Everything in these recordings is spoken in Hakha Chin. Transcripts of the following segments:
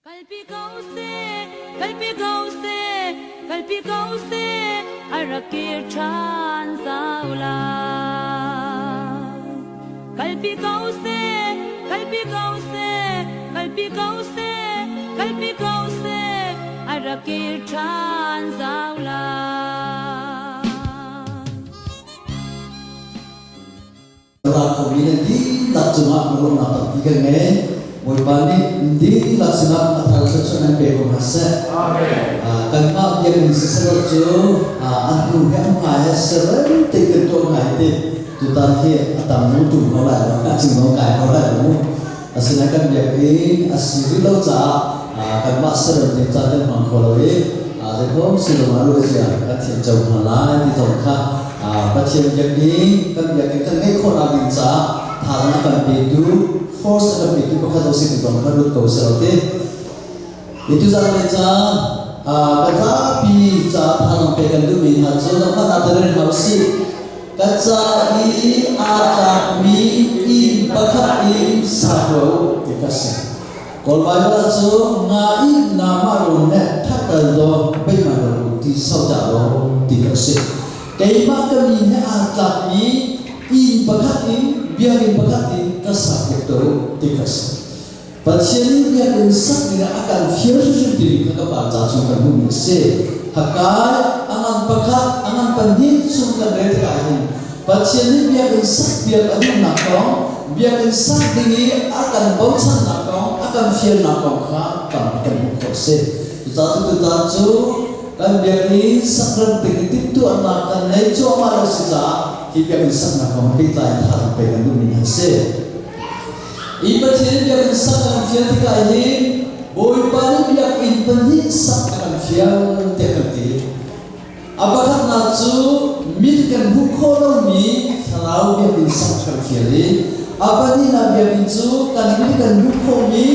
Kalpi ko seh, kalpi ko seh, kalpi ko seh, a rak kir ṭhan zau lai. Kalpi ko seh, kalpi ko seh, kalpi ko seh, kalpi ko seh, a rak kir ṭhan zau lai. Ralkapmi nan dihlak cungah lawmhnak tampi kan ngei. Bawipa nih dihlak sinah a thar thluachuah nan pe ko hna seh. Kanmah biakinn siselaw cu an hnu he an hmai he serem te kan tuah hna hi ti tutan hi a tam nu tum ko lai lo, a cing lo kai ko lai lo mu. Asinain kan biakinn a si rih lo caah kanmah serem ding ca kan hmang kho lo i zeikom si lo ah ruah cia kan thiam co hna lai ti zong kha Pathian biakinn kan biakinn kan ngeih khawhnak ding caah thazaang a kan petu force a kan petu pakhat zong si ti zong kha ruat ko selaw ti. Itu zanlei caan kan zapi caah thazaang pek kan duhmi hna cu nangmah nak te hna usih. Ka ca i aa tlakmi inn pakhat in sa tuah u ti ka si. Kawl Baibal ah cu nga i nama ro ne thatal do beima ro ti sau dah lo ti ka si. Keimah ka mi he aa tlakmi inn pakhat in biakinn pakhat in ka sak piak tuah u ti ka si. Pathian nih biakinn sak dingah a kan fial hrimhrim timi kha ka pa ca chung kan hmuhmi a si. Hakai a ngan pakhat, a ngan pahnih chung kan rel tikah hin Pathian nih biakinn sak piak a duhnak kong, biakinn sak ding i a kan bochannak kong, a kan fialnak kong kha tampi kan hmuh khawh a si. Cucaah cu tutan cu kan biakinn sak rem ding i timhtuahnak kan ngei cuahmah lo si caah hi biakinn saknak kong pehtlai in thazaang pek kan duhmi hna a si. Hi Pathian biakinn sak a kan fial tikah hin Bawipa nih biakinn pahnih sak a kan fial tiah kan ti. A pakhatnak cu mit kan hmuh khawh lomi thlarau biakinn sak a kan fial i a pahnihnak biakinn cu kan mit kan hmuh khawhmi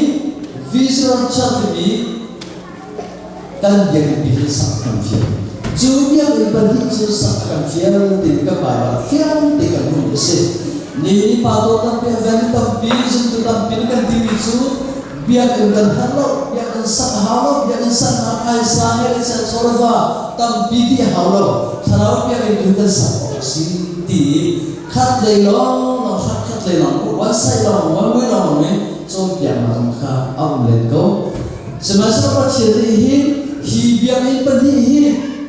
visual chart timi kan biakinn pi hi sak a kan fial. Cu biakinn pahnih cu sak a kan fial timi kan Baibal fiang te kan hmuhmi a si. Ni ni pa dawt tampi a ven tampi zumtu tampi nih kan timi cu biakinn kan herh lo, biakinn sak a hau lo, biakinn saknak phaisa he le chawlva tampi ti a hau lo. Thlarau biakinn tu kan sak awk a si ti khat lei lawng lawng hrat khat lei lawng one side lawng one way lawng lawng in cawnpiaknak zong kha a um len ko. Sihmanhsehlaw Pathian nih hin hi biakinn pahnih hi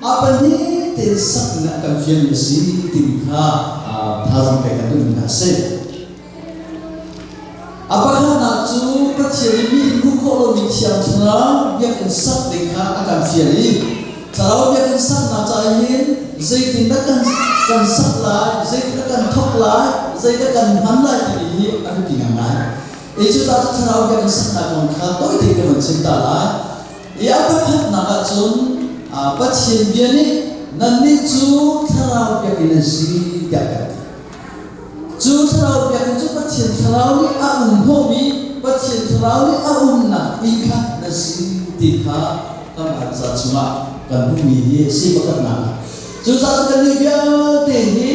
a pahnih tein sak in a kan fialmi a si timi kha thazaang pek kan duhmi hna a si. A pakhatnak cu Pathian nih mi hmuh khawh lomi Thiang Thlarau biakinn sak ding kha a kan fial i Thlarau biakinn saknak caah hin zeitindah kan kan sak lai, zeitindah kan thawk lai, zeidah kan hman lai timi hi a biapi ngai. I cu ta cu thlarau biakinn saknak kong kha tawi tein ka van chim ta lai. I a pakhatnak ahcun Pathian bia nih nannih cu thlarau biakinn an si tiah kan ti. Cu thlarau biakinn cu Pathian thlarau nih a um hnawhmi Pathian thlarau nih a umnak inn kha nan si ti kha kan Bible chungah kan hmuhmi hi a si pakhatnak ah. Cucaah kannih vialte hi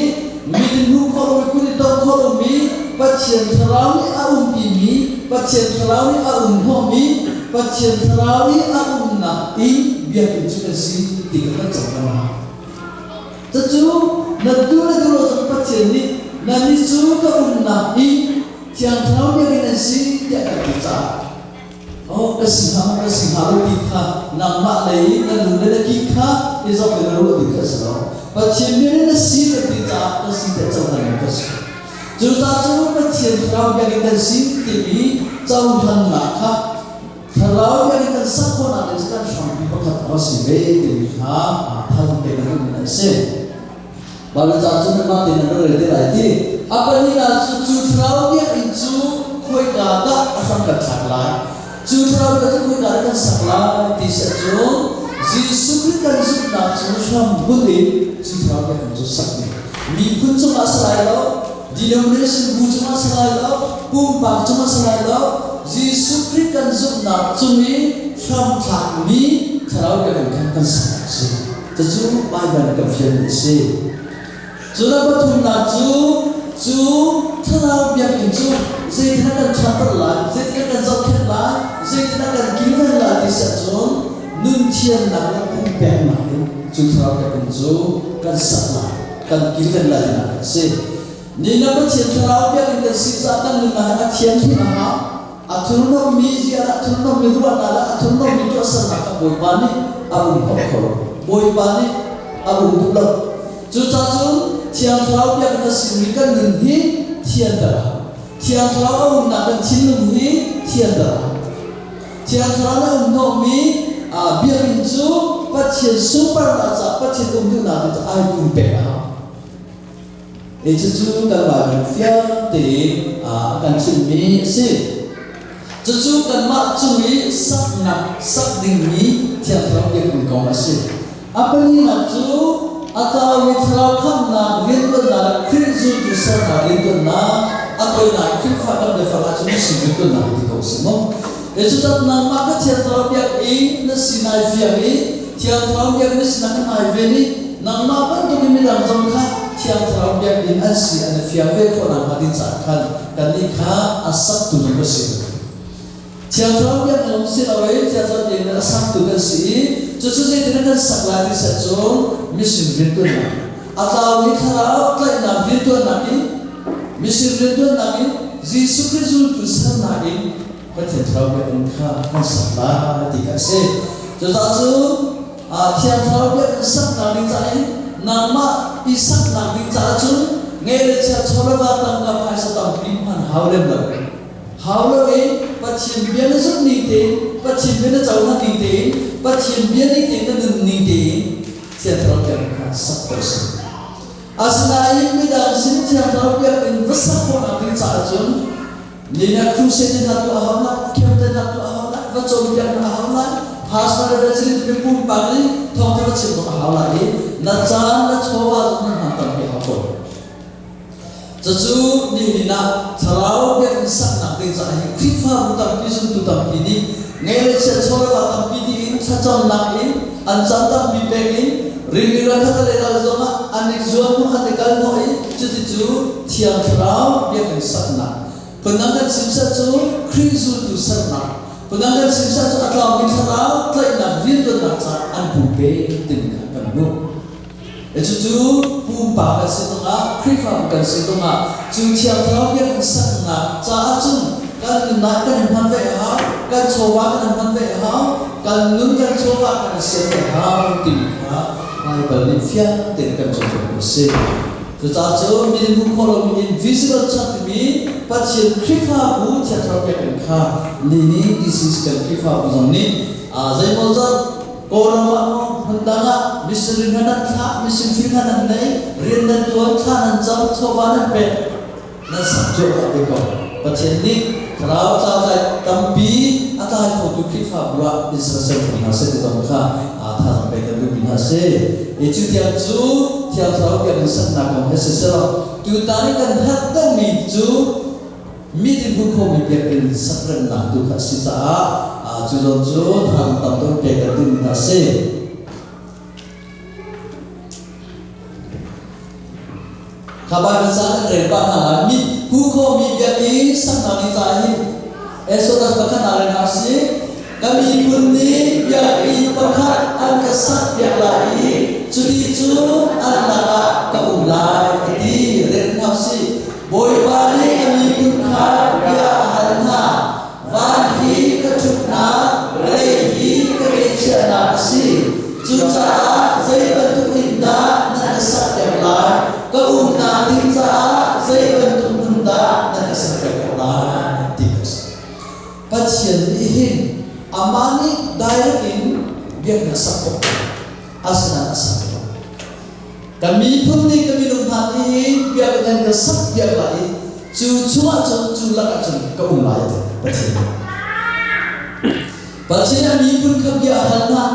mit in hmuh khawh lomi, kut in tongh khawh lomi Pathian Thlarau nih a umpimi, Pathian Thlarau nih a um hnawhmi, Pathian Thlarau nih a umnak inn biakinn cu kan si ti kha kan cohlan a hau. Cucu na tu le tu lo cun Pathian nih nannih cu ka umnak inn Thiang Thlarau biakinn an si tiah kan ti caah Oh, ka si hnga maw, ka si hnga lo ti kha nangmah lei i na lung le na ki kha i zoh le na ruah ding kha a si lo. Pathian bia nih na si kan ti caah na si tiah cohlanmi kha a si. Cucaah cu Pathian thlarau biakinn kan si timi cohlannak kha thlarau biakinn kan sak khawhnak ding cu kan hrampi pakhat a si ve timi kha thar pe kan duhmi a si. Baibal ca cu nanmah tein nan rak rel te lai ti. A pahnihnak cu cu thlarau biakinn cu khuaika dah a hram kan thlak lai? Cu thlarau biakinn cu khuaika dah kan sak lai ti si ahcun Jesuh Khrih kan zumhnak cu hram bunh in cu thlarau biakinn cu sak ding. Miphun cungah si lai lo, denomination bu cungah si lai lo, pumpak cungah si lai lo, Jesuh Khrih kan zumhnak cung i hram thlakmi thlarau biakinn kha kan sak awk a si. Cucu Baibal nih kan fialmi a si. Cun a pathumnak cu cu thlarau biakinn cu zeitin a kan ṭhatter lai, zeitin a kan zohkhenh lai, zeitin a kan kilven lai. ti siah cun nun thiannak le pumpeknak in cu thlarau biakinn cu kan sak lai, kan kilven lai tinak a si. Ni na Pathian thlarau biakinn kan si caah kan nunnak hi a thian hrim a hau. A thurhnawmmi zia le a thurhnawmmi ruahnak le a thurhnawmmi tuahsernak kha Bawipa nih a um hnawh kho lo. Bawipa nih a um duh lo. Cucaah cun Thiang Thlarau biakinn a simi kan nun hi thianter a hau. Thiang Thlarau a umnak kan thinlung hi thianter a hau. Thiang Thlarau nih a um hnawhmi biakinn cu Pathian sunparnak caah Pathian um duhnak cu ai pumpek a hau. Hi cucu kan Baibal fiang tein a kan chimhmi a si. Cucu kanmah cung i saknak sak dingmi Thiang Thlarau biakinn kong a si. A palinak cu a tlaumi thlarau khamhnak riantuannak le Khrih zultu sernak riantuannak a tawinak Khrihfa kan biafang ahcun mission riantuannak ti ko si mu. Cucaah nangmah kha Thiang Thlarau biakinn na si nai fiang i Thiang Thlarau biakinn na sinak kha nai ven i nangmah bantukin midang zong kha Thiang Thlarau biakinn an si an i fiang ve khawh nakhnga ding caah khan kannih kha a saktu zong kan si. Thiang Thlarau biakinn lawng si loin Thiang Thlarau biakinn a saktu kan si i cucu zeitin kan sak lai ti seh cun mission riantuannak a tlaumi thlarau tlaihnak riantuannak in mission riantuannak in Jesuh Khrih zultu sernak in Pathian Thlarau biakinn kha kan sak lai ti kha a si. Cucaah cu Thiang Thlarau biakinn saknak ding caah hin nangmah i saknak ding caah cun ngei le chia chaw le va tangka phaisa tampi hman hau lem lo. Hau lo i Pathian bia na zumh ning tein, Pathian bia na cohlan ning tein, Pathian bia ning tein na nun ning tein Thiang Thlarau biakinn kha sak khawh a si. Asinain midang sin Thiang Thlarau biakinn va sak khawhnak ding caah cun Nina crusade na tuah hau lai, camp na tuah hau lai, va cawnpiak na hau lai, pastor le resident mi pumpak i thawngtha va chim zong a hau lai i na caan na chawva zong na hman tampi hau ko. Cucu nihin ah thlarau biakinn saknak ding caah hi Khrihfabu tampi zumtu tampi nih ngei le chia chawleva tampi tiin thlacamnak in an caan tampi pek in rili rakhat le dal zong ah an i zuam an i kal hnawh i cuticu Thiang Thlarau biakinn saknak phundang kan chim seh cu Khrih zultu sernak phundang kan chim seh cu a tlaumi thlarau tlaihnak riantuannak caah an pumpe timi kha kan hmuh. Cucu pumpak kan si zongah Khrihfabu kan si zongah cu Thiang Thlarau biakinn saknak caah cun kan nunnak kan i hman ve a hau, kan chawva kan i hman ve a hau, kan nun kan chawva kan i sian ve a hau timi kha Baibal nih fiang tein kan cawnpiakmi a si. Cucaah cun mi nih hmuh khawh lomi invisible church timi Pathian Khrihfabu Thiang Thlarau biakinn kha nini DCC kan Khrihfabu zong nih zeimawzat Kawlram ah maw hmundang ah missionary hna nan thlah, mission field hna nan nei, rian nan tuan, thla nan cam, chawva nan pek, nan sak cuahmah ve ko. Pathian nih thlarau tlautlai tampi a tlai khotu Khrihfabu ah in sersiam hram hna seh ti zong kha thazaang pek kan duhmi hna a si. I cu tiang cu Thiang Thlarau biakinn saknak kong he siselaw tutan i kan herh deuhmi cu mit in hmuh khomi biakinn sakremnak tu kha a si caah cu zawn cu thazaang tam deuh pek kan duhmi hna a si. Kha Baibal ca kan rel pah hna lai. Mit hmu khomi biakinn saknak ding caah hin Exodus pakhat ah le hna si. Ka miphun nih biakinn pakhat an ka sakpiak lai i cuti cu an lakah ka um lai a ti. Rel hna usih. Bawipa nih a miphun kha bia a hal hna. Van hi ka ṭhutnak, vawlei hi ka ngeihchiahnak a si. Cucaah zei bantuk inn dah nan ka sakpiak lai? Ka umnak ding caah zei bantuk hmun dah nan ka sakpiak khawh lai? ti a si. Pathian nih hin amah nih direct in biaknak sak khawh asinain a sak lo. Kan miphun nih kan minung hna nih hin biakinn an ka sak piak lai i cu chungah cun cu lakah cun ka um lai ti Pathian. Pathian a miphun kha bia a hal hna.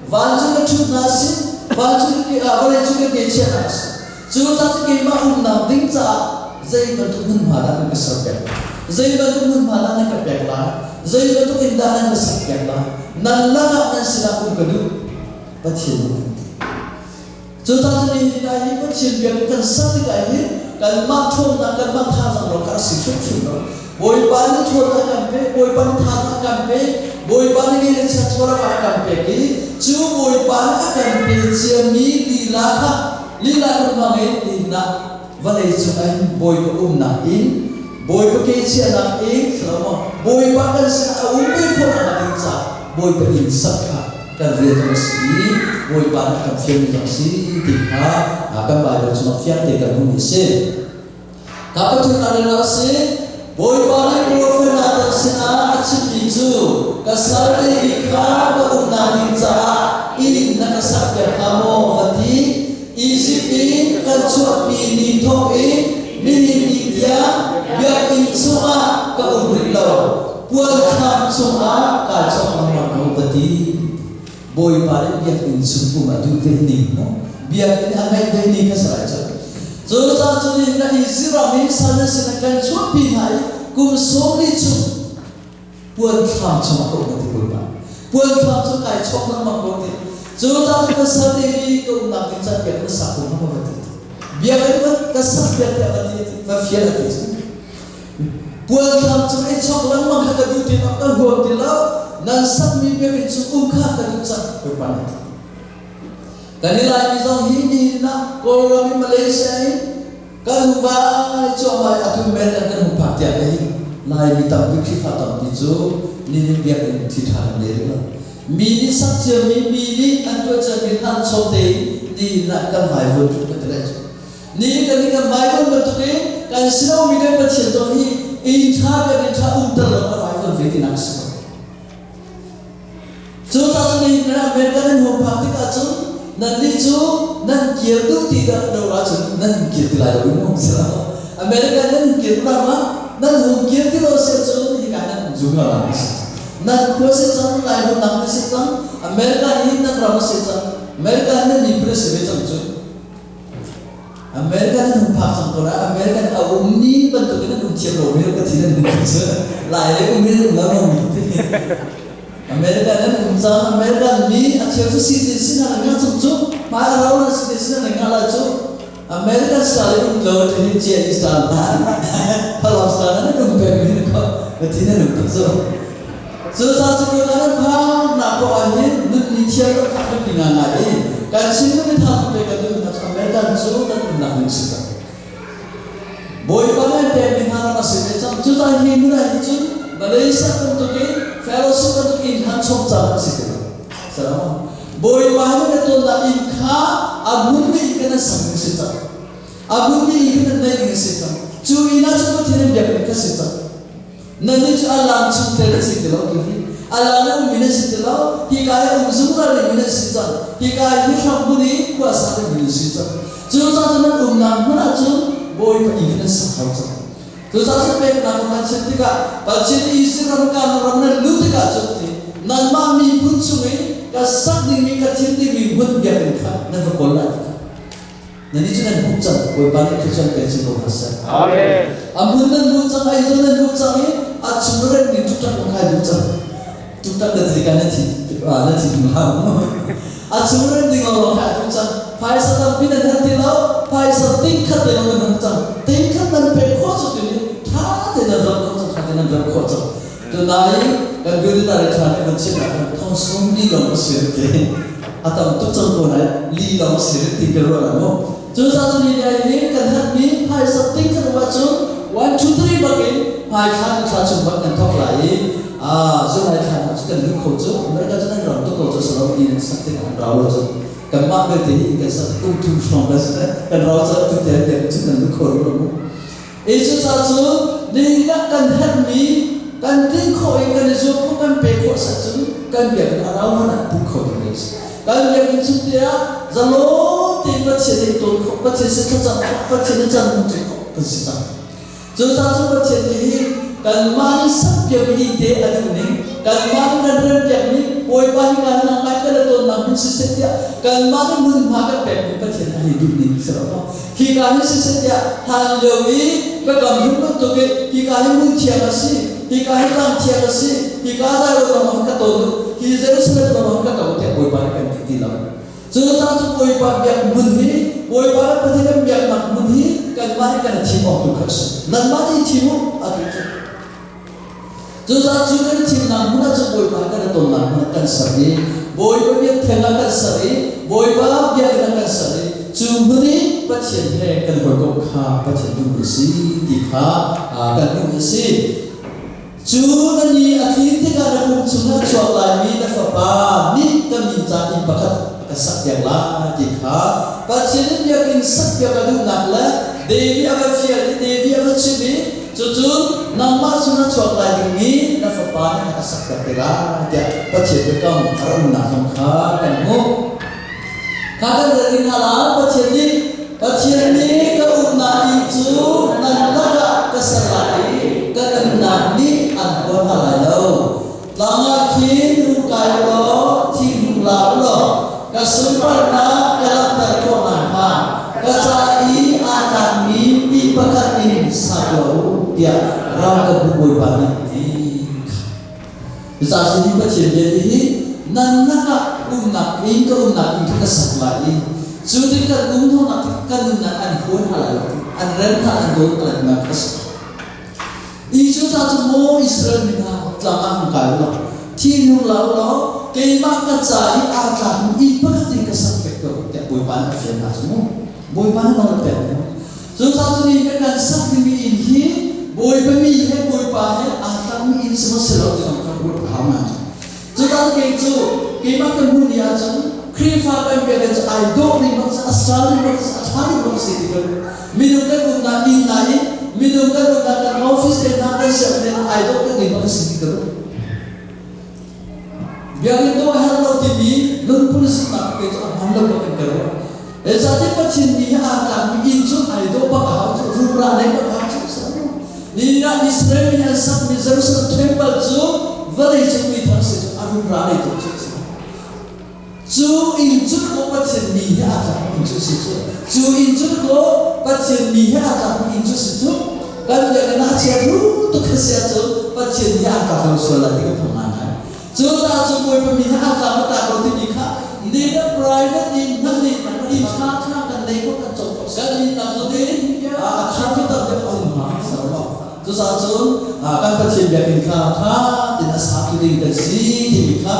Vancung ka ṭhutnak a si, vancung vawlei cu ka ke chiahnak a si. Cu ca cu keimah umnak ding caah zei bantuk hmunhma dah nan ka serpiak lai? Zei bantuk hmunhma dah nan ka pek lai? Zei bantuk in dah nan ka sakpiak lai? Nan lakah nan sinah um ka duh. Pathian nih an ti. Cucaah cun nihin ah hi Pathian biakinn kan sak tikah hin kanmah ṭhawnnak, kanmah thazaang lawng kha a si hrimhrim lo. Bawipa nih ṭhawn a kan pek, Bawipa nih tha a kan pek, Bawipa nih ngeih le chiat chuaram a kan pek i cu Bawipa nih a kan pe ciami lila kha lila kan hmang in dinnak vawlei cung ah hin Bawipa umnak in Bawipa ke chiahnak in Solomon Bawipa kan sinah a um ve khawhnak ding caah Bawipa inn sak kha kan rian zong a si i Bawipa nih a kan fialmi zong a si ti kha kan Baibal chungah fiang te kan hmuhmi a si. Ka pathumnak in a si Bawipa nih profet Nathan sinah a chimmi cu ka sal David kha ka umnak ding caah inn na ka sakpiak hnga maw va ti. Izipt in kan chuahpi ni thawk in nihin ni tiang biakinn chungah ka um rih lo. Puanthlam chungah kaa chawk lengmang ko va ti. Bawipa nih biakinn chung um a duh ve ning mu biakinn a ngeih ve ni kha si lai cu. Cucaah cu nih na Izipt ram in sal na sin ah kan chuahpi hna i kum 40 chung puanthlam chungah ka um a ti Bawipa. Puanthlam cu kai chawk lengmang ko ti. Cucaah cu ka sal David ka umnak ding caan biakinn na sak ko hnga maw va ti. Biakinn ka sak piak tiah va ti va fial a ti cu. Puanthlam cung i chawk lengmang kha ka duh ti lo, ka huam ti lo. Nan sakmi biakinn chung um kha ka duh cang, Bawipa nih a ti. Kan i Laimi zong hi nihin ah Kawlram in Malaysia in kan hung vai cuahmah i atu men kan kan hung phak tiang hi Laimi tampi Khrihfa tampi cu nihin biakinn thi ṭha kan nei rih lo. Mi nih sak ciami, mi nih an tuah ciami hlan chom tein nihin ah kan vaivuan tuk ka ti lai cu. Ni kan i kan vaivuan bantukin kan sinomi kan Pathian zong hi inn ṭha biakinn ṭha umter lo a vaivuan ve tinak a si ko. Cucaah cun nihin kan American nan hung phak tikah cun nannih cu nan kir duh ti dah lo ahcun nan kir ti lai lo mu. American nan kir ram ah nan hung kir ti lo si cun hika nan um zungzal lai si. Nan khua si cang, Lai ram nang si cang, America hi nan ram a si cang, America nan miphun a si ve cang cu. American an hung phak cang ko lai. American a ummi bantukin an um thiam lo mi ka thin an hung cu lai le um in um lo mi American an um cang. American mi a cheu cu citizen sin an nga chung cu hmai a rau na citizen an nga lai cu American style in um lo te hi Chinese style Phalam style an um peng mi ko ka thin an um tuk cu. Cucaah cu kan phaknak poah ah hin nunni thiam kan phak biapi ngaingai i kan sin mi tha pe kan duh hna cu American cu kan umnak ding si cang. Bawipa nih an pekmi hna ram a si ve cang. Cucaah hi hmun ah hin cun Malaysia bantukin fellowship bantuk inn han chom caan a si ti lo. Salam. Bawipa nih na tonnak inn kha a hmunmi in kan sak ding si cang. A hmunmi in kan neih ding si cang. Cu inn ah cun Pathian in biakinn kha si cang. Nannih cu a lang chungtel nan si ti lo ti hi. A lang i ummi nan si ti lo. Hika i um zungzal dingmi nan si cang. Hika i hi hram hmun i khua sa dingmi nan si cang. Cucaah cun nan umnak hmun ah cun Bawipa inn nan sak hau cang. Cucaah cun peknak kong kan chim tikah Pathian nih Israel ram Kanaan ram nan luh tikah cun ti nanmah miphun chung i ka sak dingmi ka thim dingmi hmun biakinn kha nan va kawl lai tikah Nannih cu nan hmuh cang, Bawipa nih thluachuah pek chin ko hna seh. Amen. A hmun nan hmuh cang, a inn nan hmuh cang i a chung rem ning tuktak kong khai duh cang. Tuktak na ti ka na thi na thi duh hlah mu. A chung rem ding lawng khai duh cang. Phaisa tampi nan han ti lo, phaisa ting khat te lawng nan han cang. Ting khat nan pek khawh cu ti tha te nan ram khawh cang, tha te nan ram khawh cang. Tunai kan building le tha nih kan chimh ah khan thong sum li lawng a si ti. A tam tuk cang ko lai li lawng a si ti ka ruah la mu. Cu ca cu ni dai hi kan hat mi phaisa ting kan um ahcun 1 2 3 bak in hmai thla kan thla chung bak kan thok lai i a July thla cu kan lu kho cu America cu nan ram tuk ko cu salo in sak tik an rau lo cu kanmah belte hi kan sak kum thum hrawng kan si kan rau ca tu te te cu kan lu kho lo mu. Cucaah cu nihin ah kan herhmi kan tin khawh i kan i zuam khawh kan pe khawh sat cun kan biakinn a rau hmanh ah pum kho ding kan si. Kan biakinn chung te ah zalon tein Pathian nih tawn khawh, Pathian sin thlacam khawh, Pathian nih can hmuh khawh kan si cang. Cucaah cu Pathian nih hin kanmah nih sakpiakmi te a duh ning, kanmah nih kan rempiakmi Bawipa hi ka nang ai kan tawnnak hmun siseh tiah kanmah nih hmunhma kan pekmi Pathian a hi duh ning si lo maw? Hika hi siseh tiah hlan lio i biakam hlun bantuk i hika hi hmun thiang a si, hika hi tlang thiang a si, hika Zion ram ah ka ton u, hi Jerusalem ram ah ka to tiah Bawipa nih kan ti ti lo. Cucaah cu Bawipa biak hmun hi Bawipa le Pathian kan biaknak hmun hi kanmah nih kan thim awk tu kha a si. Nanmah nih thim u, atu cu. Cucaah cu kan thimnak hmun ah cun Bawipa kan i tonnak hmun ah kan ser i Bawipa biakṭheng ah kan ser i Bawipa biakinn ah kan ser i cu hmun i Pathian he kan hawikomh kha Pathian duhmi a si ti kha kan hmuh a si. Cu na ni a tlin tikah na pum chungah a chuak laimi na fapa nih ka min ca inn pakhat a ka sakpiak lai ti kha Pathian nih biakinn sakpiak a duhnak le David a va fial i David a va chimh i cucu nangmah chungah chuak lai dingmi na fapa nih a ka sakpiak te lai tiah Pathian biakam a rak umnak zong kha kan hmuh. Kha kan rel rih hna lai. Pathian nih Pathian nih ka umnak inn cu nan lakah ka ser lai i ka nunnak nih an huam hna lai lo. Tlang ah khin rung kai u law thing hung la u law ka sunparnak ka langhter khawh nakhnga ka ca i aa tlakmi mi pakhat in sa tuah u tiah ralkapbu Bawipa nih a ti. Cucaah hi Pathian bia hi nan lakah umnak inn ka umnak inn kha ka sak lai i cu tik kan um hnunak tik kan nunnak an huan hna lai lo, an rem hna, an dawn hna lai tinak kha si. I cucaah cu maw Israel mi hna tlang ah hung kai u law thinlung la u law keimah ka ca i aa tlakmi inn pakhat in ka sak pek ko tiah Bawipa nih a fial hna cu mu. Bawipa nih nawl a pek mu. Cucaah cu ni kan kan sak dingmi inn hi Bawipa mi he Bawipa he aa tlakmi inn si maw si lo ti zong kha ruat a hau ngai. Cucaah kei cu keimah ka hmuh ni ahcun Khrihfa kan biakinn cu ai dawh ning bak si, a sal ning bak si, a ṭha ning bak si ti ka ruah. Minung kan umnak inn hna i minung kan umnak kan office te hna kan sianginn te hna ai dawh tuk ning bak si ti ka ruah. Biakinn dawh a herh lo timi lungpul sinak kei cu a hman lo bak in ka ruah. Zeicahtiah Pathian mi he aa tlakmi inn cu ai dawh bak a hau cu, rumra nei bak a hau cu a si. Nihin ah Israel mi an sakmi Jerusalem temple cu vawlei cung mi thar si cu a rumra nei tuk cu a si. Cu inn cu kaw Pathian mi he aa tlakmi inn cu a si cu. Cu inn cu kaw Pathian mi he aa tlakmi inn cu a si cu. Kan biakinn ah a chia ru tuk a si ahcun Pathian he aa tlak lo sual lai ti ka phang ngaingai. Cu caah cu Bawipa mi he aa tlak maw tlak lo timi kha ni le private in hmanh nih inn ṭha ṭha kan nei ko kan cawk ko. Kan inn tam cu ding a khan cu tam deuh a um hnga Cucaah cun kan Pathian biakinn kha ṭha tein a sa tu ding kan si timi kha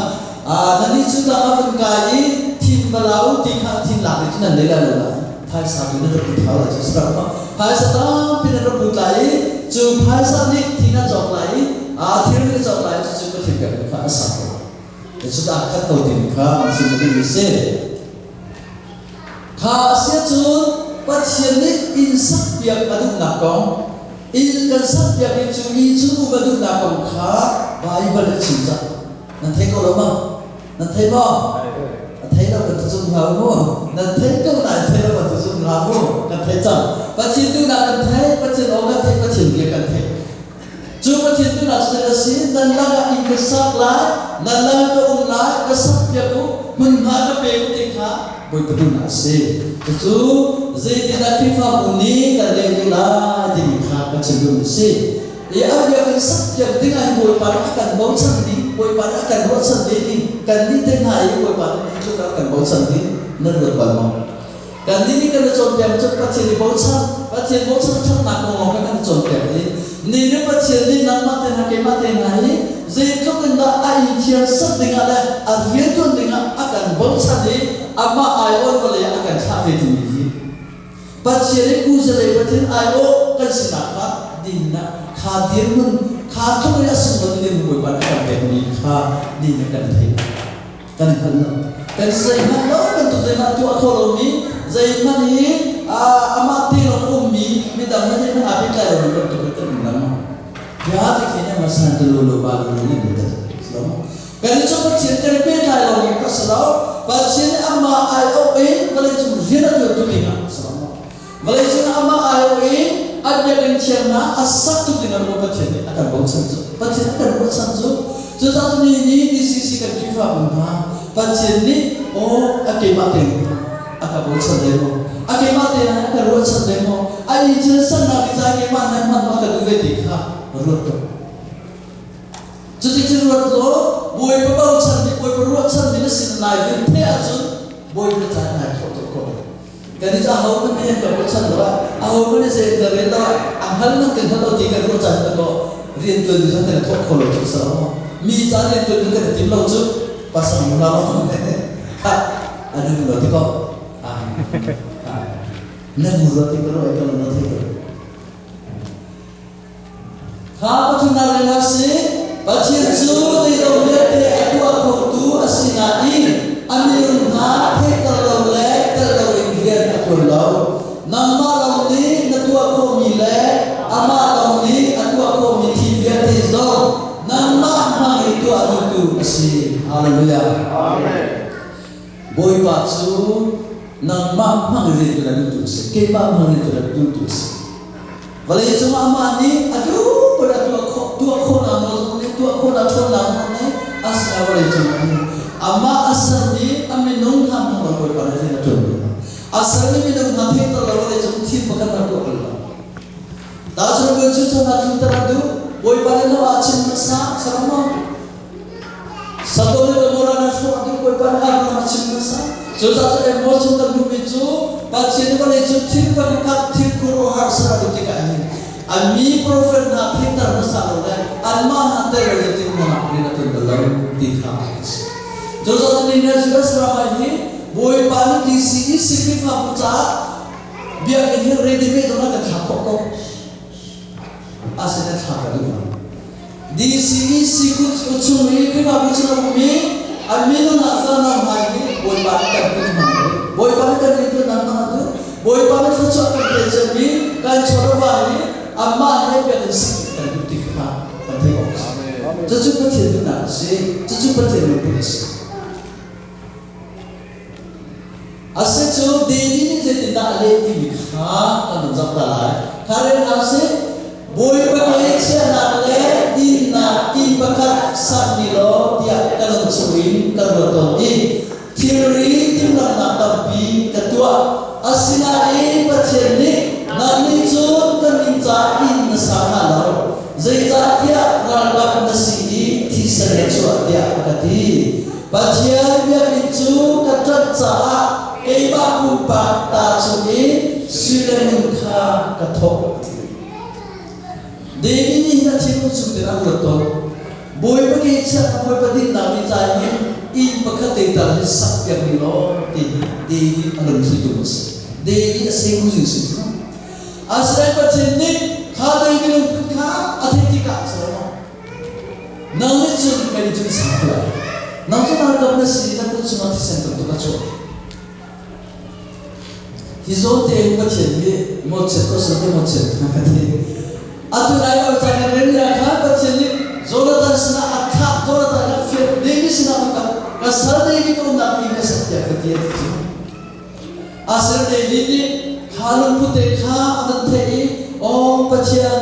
nannih cu tlang ah vun kai i thin va la u ti kha thin lak nih cun nan nei lai lo nain phaisa tu nan rak put hau lai cu si rak ma phaisa tampi nan rak put lai i cu phaisa nih thin a cawk lai i thil nih a cawk lai cu cu Pathian biakinn kha a sak ko cu dah khat ko timi kha an chim ding a si. Kha a si ahcun Pathian nih inn sakpiak a duhnak kong, inn kan sakpiak i cu inn chung um a duhnak kong kha Baibal a chim cang. Nan thei ko lo ma? Nan thei maw? A thei lo kan tu hna mu. Nan thei ko nain thei lo kan tu hna mu. Kan thei cang. Pathian duhnak kan thei, Pathian aw kan thei, Pathian bia kan thei. Cu Pathian duhnak cu a si, nan lakah inn ka sak lai, nan lakah ka um lai, ka sakpiak u, hmunhma ka pe u ti kha Bawipa duhnak a si. Cucu zeitindah Khrihfabu nih kan leh ve lai timi kha kan chim duhmi a si. I a biakinn sakpiak ding ah hin Bawipa nih a kan bochan ding, Bawipa nih a kan ruahchan ve ding, kannih te hna i Bawipa nih hi tluk a kan bochan ding nan ruat bal maw? Kannih nih kan i cawnpiak cu Pathian i bochan, Pathian bochan a ṭhatnak kong lawng kha kan i cawnpiak i ni nih Pathian nih nangmah te hna keimah te hna hi zeitluk in dah a inn thiang sak dingah le a rianṭuan dingah a kan bochan i amah aiawh vawlei ah a kan thlah ve timi hi Pathian i kuzalei Pathian aiawh kan sinak kha dinnak kha dirhmun kha tluk in a sunglawi dirhmun Bawipa nih a kan pekmi kha din kan thei. Kan hngal lo. Kan zeihmanh lo bantuk zeihmanh tuah kho lomi, zeihmanh hi amah te lawng ummi, midang he zeihmanh aa pehtlai lomi bantuk in kan um lengmang. Ya ti khi ne masan tu lo ba lu ne ni ta. Kan cu Pathian kan pehtlai lomi ka si lo. Pathian nih amah ai auh in vawlei cung rian a tuan tu ding ah si lo. Vawlei cung amah ai auh in a biakinn thiannak a sak tu ding ah Pathian nih a kan bochan cu. Pathian a kan bochan cu. Cucaah ni ni TCC kan Khrihfabu hna Pathian nih aw a keimah tein a ka bochan ve maw? A keimah tein a ka ruahchan ve maw? A i thil sannak i cai keimah nan hman a ka duh ve ti kha ruat tuah. Cuticun ruat law Bawipa bochan mi Bawipa ruahchan mi na sin lai vin the ahcun Bawipa caan nai khawh tuk ko. Kan i aho hmanh nih an ka bochan lo ah aho hmanh nih zei an ka rel lo ah a hngal nan kan hngal lo ti kan ruah caan ko. Rian tuan cu kan thawk kho lo cu sa lo. Mi ca rian tuan cu kan tim lo cu pasang na lo. Ha anu lo ti ko. Na mu ro ti ko ro ko lo ti ko. Kha pathumnak rel hna sih. Pathian cu zeizong vialte a tuah khotu a si nain a minung hna theihter lo le telh loin rian a ṭuan lo. Nangmah lawng nih na tuah khawhmi le amah lawng nih a tuah khawhmi thil vialte zong nangmah hmang in tuah duhtu a si. Hallelujah. Amen. Bawipa cu nangmah hmang in rian ṭuan a duhtu a si. Keimah hmang in rian ṭuan a duhtu a si. Vawlei cungah amah nih a duh paoh a tuah khawh tuah khawhnak nawl zong nih tuah khawhnak ṭhawnnak zong nih a sinah vawlei cungah hin amah a sermi a minung hna hmang lo Bawipa nih rian a ṭuan bal lo. A sermi minung hna theihter lo vawlei cung thil pakhat hmanh tuah bal lo. Tahchun buin cu hna tlunter a duh Bawipa nih Noah a chim hmasa Solomon Sodom le Gomorrah na hrawh a duh Bawipa nih Abraham a chim hmasa. Cucaah cun Amos chung kan hmuhmi cu Pathian nih vawlei cung thil pakhatkhat thil khuaruahhar ser a duh tikah hin an mi profet hna theihter hmasa lo le anmah hna tel lo zeitin hmanh rian a ṭuan bal lo ti kha a si. Cucaah cun ni US ram ah hin Bawipa nih DCEC Khrihfabu caah biakinn hi ready made zong ah kan thlak khawh ko. Asinain thla ka duh hna. DCEC kut chung i Khrihfabu chung a ummi an minung ah fanau hna hi Bawipa nih kan kut hmang u. Bawipa nih kan riantuannak hmang atu. Bawipa nih thluachuah kan pe ciami kan chawlava hi amah he biakinn sak kan duh ti kha kan theih awk a si. Cucu Pathian duhnak a si. Cucu Pathian lungput a si. A si cu David nih zeitindah a leh timi kha kan hun zoh ta lai. Kha rel hna usih. Bawipa ngaihchiahnak le dinnak inn pakhat sak ni law tiah ka lung chungin ka ruat tawn i thilri timhlamhnak tampi ka tuah. Asinain Pathian nih nangnih cun ka min ca inn na sa hnga lo, zeicahtiah ralkap na si i thisen na chuah tiah a ka ti. Pathian biakinn cu ka ṭanh caah keimah pumpak ta chungin sui le ngun kha ka thawk. David nih hin a thinlung chung tein a ruat tawn. Bawipa ke chiah Bawipa dinnak ni ca hin inn pakhat te tal hi sak piak ni law ti hi David a lungthli tum a si. David a senghu zing si cu. Asinain Pathian nih kha David lungput kha a theih tikah Solomon nang nih cun kan i cun sang kho lai. Nang cu ralkap na si na kut chungah thisen bantuk a chuak. Hi zawn te in Pathian nih mawhchiat ko seh ti mawhchiat kha ka ti. Atu lai lo caan in Renia kha Pathian nih Jonathan sinah a thlah, Jonathan kha fial, David sinah va kal, ka sal David ka umnak inn ka sak tiah ka ti a ti cu. Asher David nih kha lungput te kha a van theih i, Aw Pathian,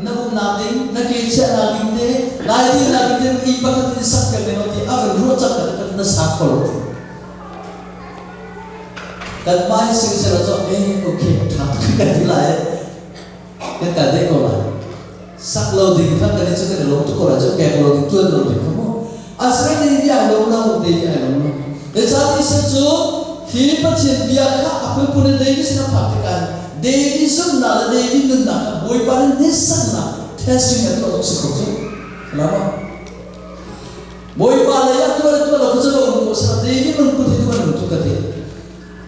na umnak ding, na ke chiahnak ding te, lai dinnak ding te inn pakhat in sak piak ding ti a van ruah cak ka na sa kho lo ti. Kanmah hi siseh law cu eh okay ṭha tuk kan ti lai kan kal deh ko lai. Sak lo ding kha kan i cu kan i lawm tuk ko lai cu pek lo ding ṭuan lo ding kha mu. Asinain ni ai lawm lo te hi ai lawm lo. Zeicahtiah seh cu hi Pathian bia kha a phunphun in David sin a phak tikah David zumhnak le David nunnak kha Bawipa nih hnesaknak testing a tuah zong si kho cu. Lama. Bawipa lei ah tuah le tuah lo cu va um ko seh David lungput hi tu an um tuk ka ti.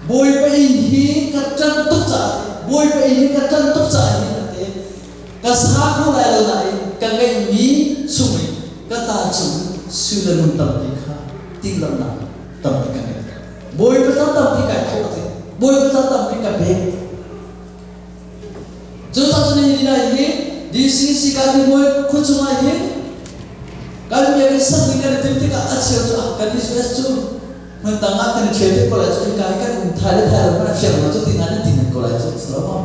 Bawipa inn hi ka ṭanh tuk caah Bawipa inn hi ka ṭanh tuk caah hin ka ti. Ka sa kho lai lo nain ka ngeihmi chung in ka ta chung sui le ngun tampi kha timhlamhnak tampi ka ngei. Bawipa ca tampi kai thawh ka ti. Bawipa ca tampi ka pek. Cucaah cun hi ni hi DCC kan bawi khuachung ah hin kan biakinn sak ding kan i timh tikah a cheu cu kan US cu hmun dang ah kan i ṭhial te ko lai cu hika hi kan um thai le thai lo hmanh a fiang lo cu ti hna nan ti men ko lai cu si lo maw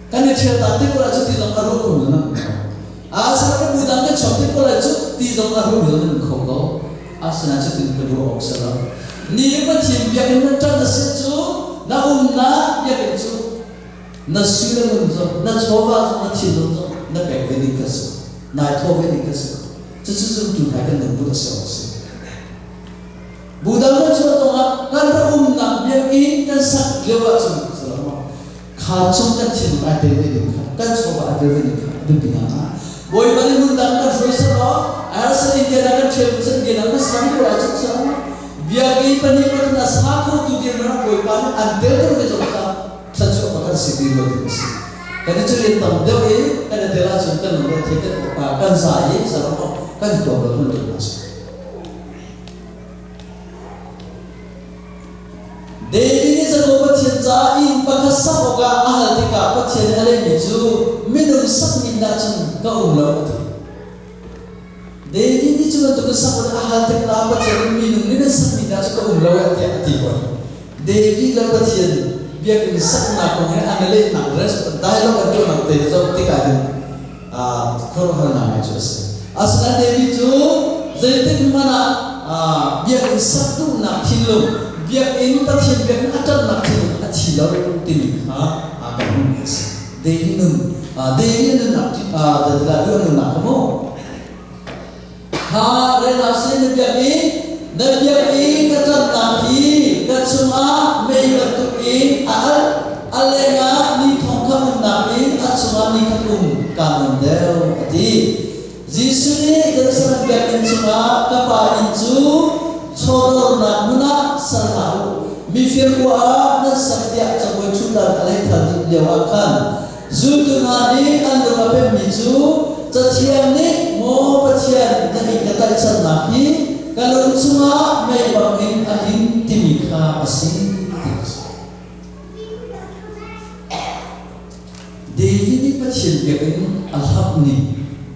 kan i ṭhial ta te ko lai cu ti zong a ruah kho lo asinain kan bu dang kan chuak te ko lai cu ti zong a ruah lo nan kho ko asinain cutin kan ruah awk si lo ni Pathian biakinn nan ṭan a si cu na umnak biakinn cu na sui le ngun zong na chawva zong na thinlung zong na pek ve ding kan si nai thaw ve ding kan si cucu zumtu hna kan lungput a si awk si budang kan chuah zongah kan rak umnak biakinn kan sak lio ahcun kha chung kan thinlung ai tel ve ding kha kan chawva ai tel ve ding kha biapi nga. Bawipa nih hmun dang kan hruai selaw arsa India kan ṭhial tu san India na sa ko lai cun sa biakinn pahnih pathum a sa kho tu dirhmun ah Bawipa nih an telter ve zong kha thluachuah pakhat si ti lo ding a si. Kan i cu rian tam deuh i kan i tel ahcun kan lungre thei kan kan za i saram kan huam lo hmun tu a si. David nih Jakob Pathian caah inn pakhat sak awkah a hal tikah Pathian nih a lehmi cu minung sakmi inn ahcun ka um lo a ti. David nih cu bantukin sak awk a hal tikah Pathian nih minung nih nan sakmi inn ahcun ka um lo tiah a ti fawn. David le Pathian biakinn saknak kong he an i lehnak rest dialogue an tuahnak te zoh tikah hin khuaruahharnak ngai cu a si. Asinain David cu zeitik hmanh ah biakinn sak duhnak thinlung, biakinn Pathian biakinn a ṭanhnak thinlung a thi lo timi kha kan hmuhmi a si. David nun, David nunnak, David nunnak kha mu. Kha rel si na biakinn, na biakinn ka ṭanhnak hi ka chungah mei bantukin a alh, a lengah ni thong khat umnak in a chungah ni khat um kaa nuam deuh, a ti. Jesuh nih Jerusalem biakinn chungah ka Pa inn cu chawdawrnak hmun ah ser hlah u, mifir khua ah nan sak tiah cabuai ṭhutdan a lei thar dih lioah khan Zultu hna nih an lung a pemmi cu Cathiang nih Maw Pathian na inn ka tlaihchannak hi ka lung chungah mei bangin a him timi kha a si ti a si. David nih Pathian biakinn a hlamh ning,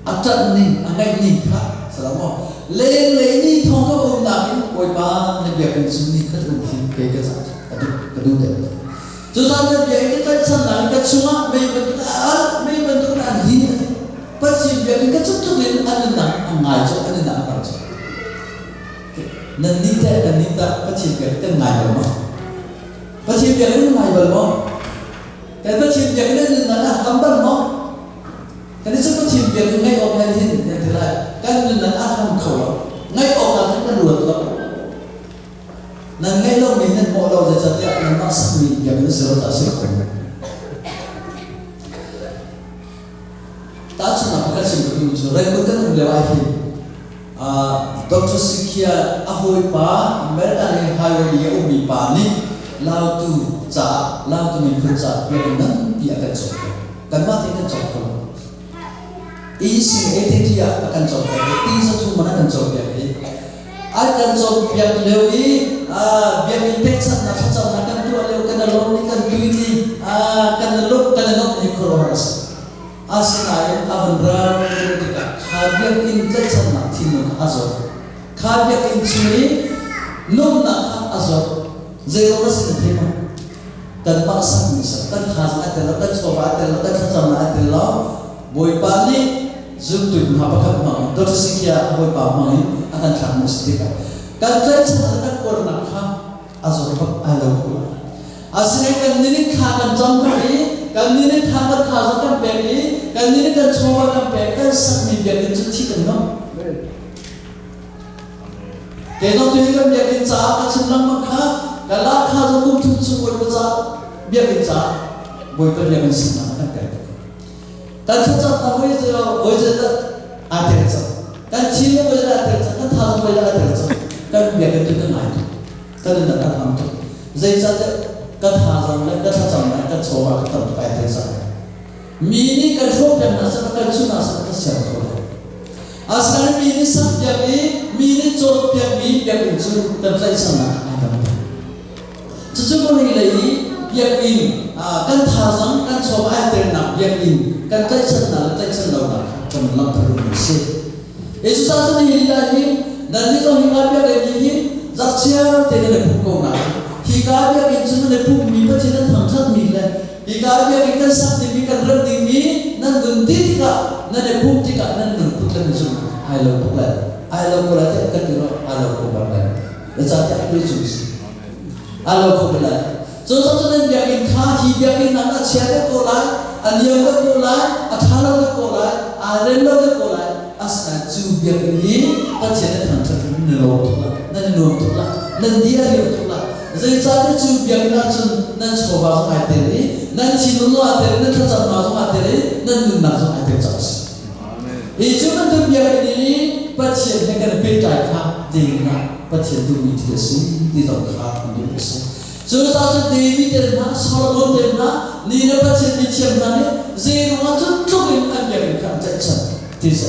a ṭanh ning, a ngaih ning kha salamu lenglei ni thong ka umnak in Bawipa na biakinn cu ni khat um hi kei ka ca ka duh deuh. Cuzaan na bia in ka tlaihchannak in ka chungah mei bantuk a alh, mei bantuk in an hin a ti. Pathian bia in ka cuktuk in an nunnak a ngai cu, an nunnak a kal cu. Nan nih teh, kan nih tah Pathian bia kan ngai bal maw? Pathian bia kan ngai bal maw? Kan Pathian bia kan nunnak a ham bal maw? Kan i cu Pathian bia kan ngaih awk nan hin nan ti lai. Kan nunnak a ham kho lo. Ngaih awk ah kan ruat lo. Nan ngeih lomi nan hmuh lo zeicahtiah nanmah sakmi biakinn si lo caah a si kho. Tahchunhnak pakhat chim ka duhmi cu Rangoon kan um lio ah hin Dr. Sikhia a hawipa America lei highway i a ummi pa nih Lautu caah Lautu miphun caah biakinn nganpi a kan cawkpiak. Kanmah tein kan cawk kho lo. EC ATT ah a kan cawkpiak i ti zathum man a kan cawkpiak i a kan cawnpiak lio i biakinn pekchanhnak thlacamnak kan tuah lio kan lawm ni kan tui ni kan lung kan nuamh ni khuaruahhar a si. Asinain a vun ral tikah kha biakinn tlaihchannak thinlung kha a zawt. Kha biakinn chung i nuamhnak kha a zawt. Zeiruang a si na thei maw? Kanmah sakmi sak kan thazaang a tel lo, kan chawva a tel lo, kan thlacamnak a tel lo. Bawipa nih zumtu hna pakhat hmang in Dr. Sikia a bawipa hmang in a kan thlakmi a si tikah kan tlaihchan le kan uarnak kha a zor bak ai lo ko. Asinain kan nih thla kan cam ko i kan nih thla kan thazaang kan pek i kan nih kan chawva kan pek kan sakmi biakinn cu thi kan ngam. Kei zong tu hi kan biakinn caah ka chim lengmang kha ka lak kha zong kum thum chung Bawipa caah biakinn caah Bawipa biakinn sinak kan pek. Kan thlacam na voi cu voi cu aa tel cang. Kan thin le voi aa tel cang. Kan thazang voi aa tel cang. Kan biakinn tu kan ngai tuk. Kan nunnak kan ham tuk. Zeicahtiah kan thazang le kan thlacam le kan chawva kan tam tuk ai tel cang. Mi nih kan hrawk piak hna seh kan chun hna seh kan siang kho lo. Asinain mi nih sak piak i mi nih cawn piak mi biakinn cu kan tlaihchannak ai dang tuk. Cucu vawlei lei i biakinn kan thazaang kan chawva ai telnak biakinn kan tlaihchannak le tlaihchan lonak kha kan langhter duhmi a si. Jesuh cun hi lila hi nannih zong hika biakinn hi zarhchiar te nan i pumh ko nain hika biakinn cu nan i pumhmi Pathian nan thangṭhatmi le hika biakinn kan sak dingmi kan remh dingmi nan nun ti tikah nan i pumh tikah nan lungput le nan zumhnak ai lo tuk lai ai lo ko lai tiah kan ti rua ai lo ko bak lai. Zeicahtiah a cu si. A lo kho lai. Cu cu nan biakinn kha hi biakinn ah a chia deuh ko lai, a liam deuh ko lai, a ṭha lo deuh ko lai, aa rem lo deuh ko lai. Asinain cu biakinn hi Pathian nan thangṭhat in nan lawm tuk lai, nan i nuam tuk lai, nan di a riam tuk lai. Zeicahtiah cu biakinn ah cun nan chawva zong ai tel i, nan thinlung zong aa tel i, nan thlacamnak zong aa tel i, nan nunnak zong ai tel caah a si. Hi cu bantuk biakinn i Pathian he kan i pehtlai kha dingah Pathian duhmi thil a si ti zong kha kan duh a si. Cu cun David te hna, Solomon te hna, ni le Pathian mithiam hna nih zeiruangah cu tluk in an biakinn kha an tlaihchan ti cu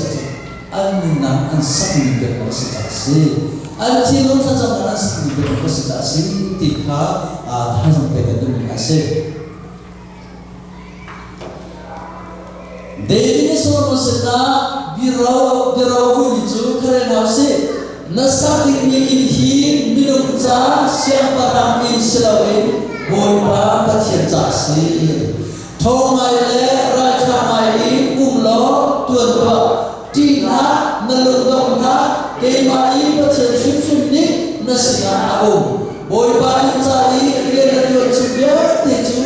an nunnak an sakmi biakinn a si caah a si. An thinlung thlacamnak an sakmi biakinn a si caah a si ti kha thazaang pek an duhmi a si. David nih Solomon sinah biro biro vuimi cu kha hna usih. Na sak dingmi inn hi minung ca siangpahrang inn si loin Bawipa Pathian ca a si. Ṭhawng ngai le ralṭha ngai in um law ṭuan tuah. Ṭih hlah, na lungdong hlah, keimah i Pathian hrimhrim nih na sinah a um. Bawipa inn ca i rian na ṭuan chung vialte cu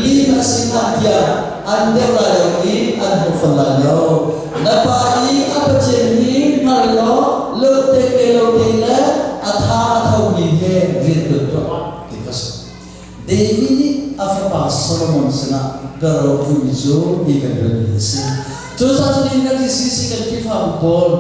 lim a si hlan tiang an deuh lai lo i an hmu fawn lai lo. Na pa i a Pathian hi hngal law lungte ke lo te le a tha a thomi he rian ṭuan tuah ti kha si. David nih a fapa Solomon sinah biaro vumi cu hi kan relmi a si. Cucaah cun kan TCC kan Khrihfabu pawl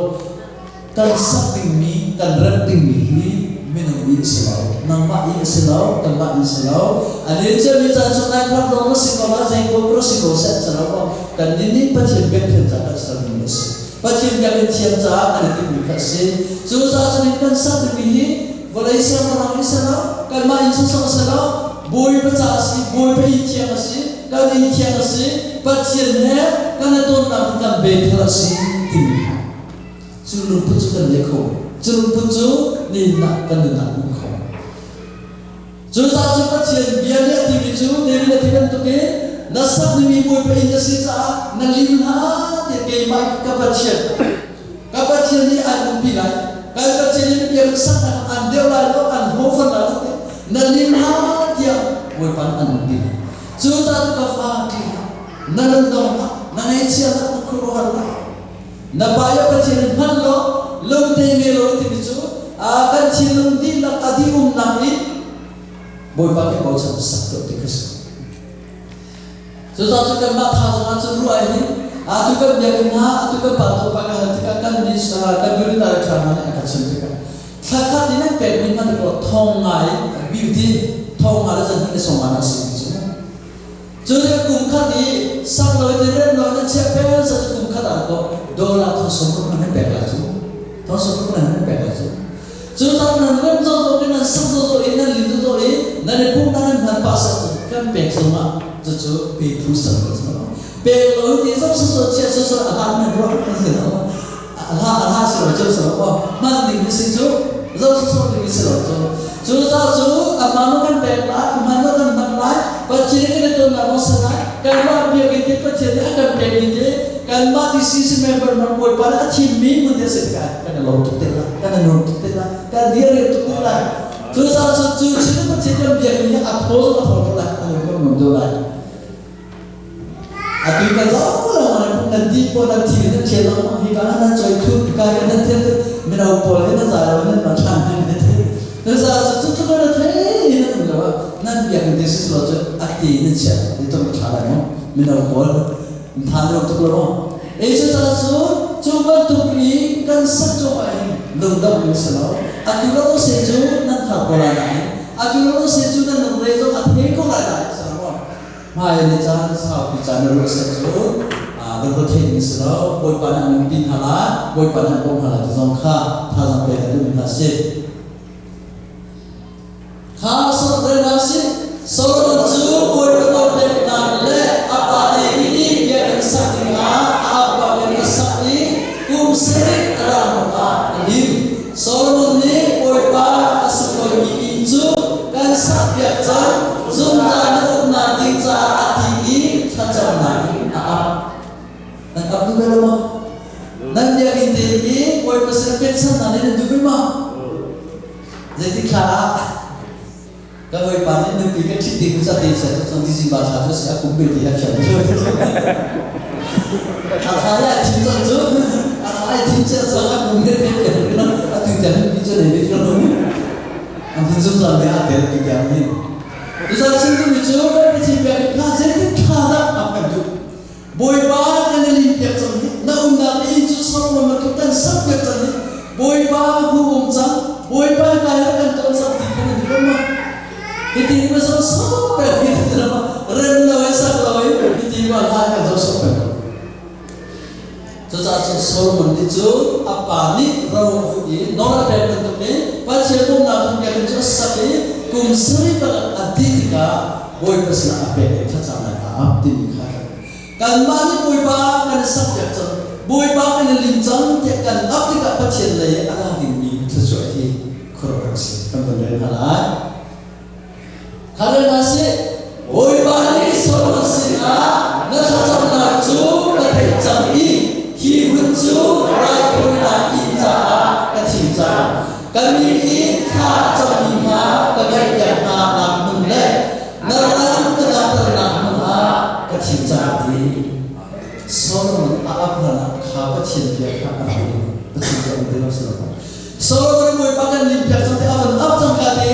kan sak dingmi, kan remh dingmi hi minung i a si lo, nangmah i a si lo, kanmah i a si lo. A len ciami caan chung nai khrap lawng na si ko la, zei ko si ko seh si lo maw? Kan nih nih Pathian biakṭhen caah kan ser dingmi a si. Pathian biakinn thiam caah kan i timhmi kha a si. Cucaah cun kan sak dingmi hi vawlei siangpahrang in si lo, kanmah inn sawsawh si lo, Bawipa ca a si, Bawipa inn thiang a si, kan inn thiang a si, Pathian he kan i tonnak hi kan bethel a si timi kha cu lungput cu kan ngei kho. Cu lungput cu nihin ah kan nunnak um kho. Cucaah cu Pathian bia nih a timi cu David a ti bantukin na sak nimi Bawipa inn na si caah na lim hna tiah keimah ka Pathian Ka Pathian nih an umpi lai. Kan Pathian nih biakinn saknak an deuh lai lo, an ho fan lai lo ti. Na lim hna tiah Bawipa nih an umpi lai. Cu ta cu ka fa ti hlah. Na lungdong hlah, na ngaihchia hlah, na khuaruahhar hlah. Na pa i a Pathian in hman law lungte nge lo timi cu kan thinlung dihlak a dih umnak in Bawipa kan bochan sak tuah ti kha si. Cucaah cu kanmah thazaang ah cun ruah hin atu kan biakinn hna atu kan pa pa ka hal tikah kan ni kan unit director hna nih a ka chim tikah thla khat in an pekmi hmanh ko thong nga in beauty thong nga le zan hnih le sawm nga a si ti cu cu le kum khat i sak lo te rem lo nan chiah peng sa cu kum khat ah ko dollar thong sawm ruk nan pek lai cu thong sawm ruk nan pek lai cu Cu tak nan rem zozo in nan sak zozo in nan lim zozo i nan i pumh nan hman pah sak cu kan pek zongah cucu pi phu sak ko si lo. Pek lo ti zong soso chia soso a hlan nan ruah kan si lo. A hla a hla si lo cu si lo hman ding si cu zo soso ding si lo cu. Cu ca cu a man kan pek lai, a man kan hman lai, Pathian kan i ton lai sa lai, kanmah biakinn te Pathian nih a kan pek mi te kanmah DCC member man Bawipa nih a thimmi hmun te si tikah kan i lawm tuk te lai kan i nuam tuk te lai kan dir rian tuk te lai cu caah cun cu chin Pathian kan biakmi hi a thaw zong a thaw ko lai a lung kan nuam deuh lai atu kan zo lo nan nan di pawl nan thi nan thian lo hi ka nan choi thut ka nan thian mino pawl he nan zai lo nan ma than nan thi cu caah cun cu tluk na thei nan um lo nan biakinn te si lo cu a ti nan chia ni tum tha lai mo mino pawl tha lo tuk lo mo E cucaah cun cu bantuk i kan sak cungah hin lungdongh in si lo. Atu lo se cu nan thar ko lai nain atu lo se cu nan lungre zong a thei ko lai nain si lo maw? Hmai le caan saupi caan na ruah set cu lungre theih ding si lo. Bawipa nih an ti hna lai, Bawipa nih an bawmh hna lai ti zong kha thazaang pek a duhmi hna si. Kha sawhter sih. Solomon cu Bawipa nawlpeknak le a pa David nih biakinn sak dingah a ap in a sak i kum sarih a rauh hnuah a lim. Solomon nih Bawipa a sunglawimi inn cu kan sakpiak cang, zungzal na uknak ding caah a ti i thlacamnak in a ap. Nan ap duh ve lo maw? Nan biakinn te i Bawipa sin pekchanhnak nih nan duh ve maw? Zeitik thla ah ka hawipa nih nupi ka ṭhit ding cu a te chia cu cun December thla cu a si a kum belte a fiang cu. A thla i a thim cang cu a thla i thim cia cang a kum belte a fiang cu atu tiang nupi cu nei ve lo. An hun zungzal mi ah tel tu tiang hin. Cucaah chim duhmi cu kan Pathian biakinn kha zeitik thla dah a kan duh. Bawipa kan i lim piak cang hi na umnak inn cu lo ma? Hiti ma zo so pe hi ti lo ma rem lo in sak lo in hiti ma hla kan zo so pe ko. Cucaah cun Solomon nih cu a pa nih ro a fuh i nawl a pek bantukin Pathian umnak hmun biakinn cu a sak i kum sarih bak a dih tikah Bawipa sinah a pek i thlacamnak a ap timi kha kanmah nih Bawipa kan i sakpiak cang, Bawipa kan i lim cang tiah kan ap tikah Pathian lei a la dingmi thluachuah hi khuaruahhar a si. Kan von rel hna lai. Kha sih, Bawipa nih Solomon sinah na thlacamnak cu ka theih cang i hi hmun cu raithawinak inn caah ka thim cang. Ka min in thla a cammi hna ka ngaihpiak hna nak hmun le na ram ka damternak hmun ah ka thim cang ti. Solomon a ap hlan ah kha Pathian bia kha a rak um. Pathian bia um ti lo si lo. Solomon Bawipa kan limpiak cang te a van ap cang ka te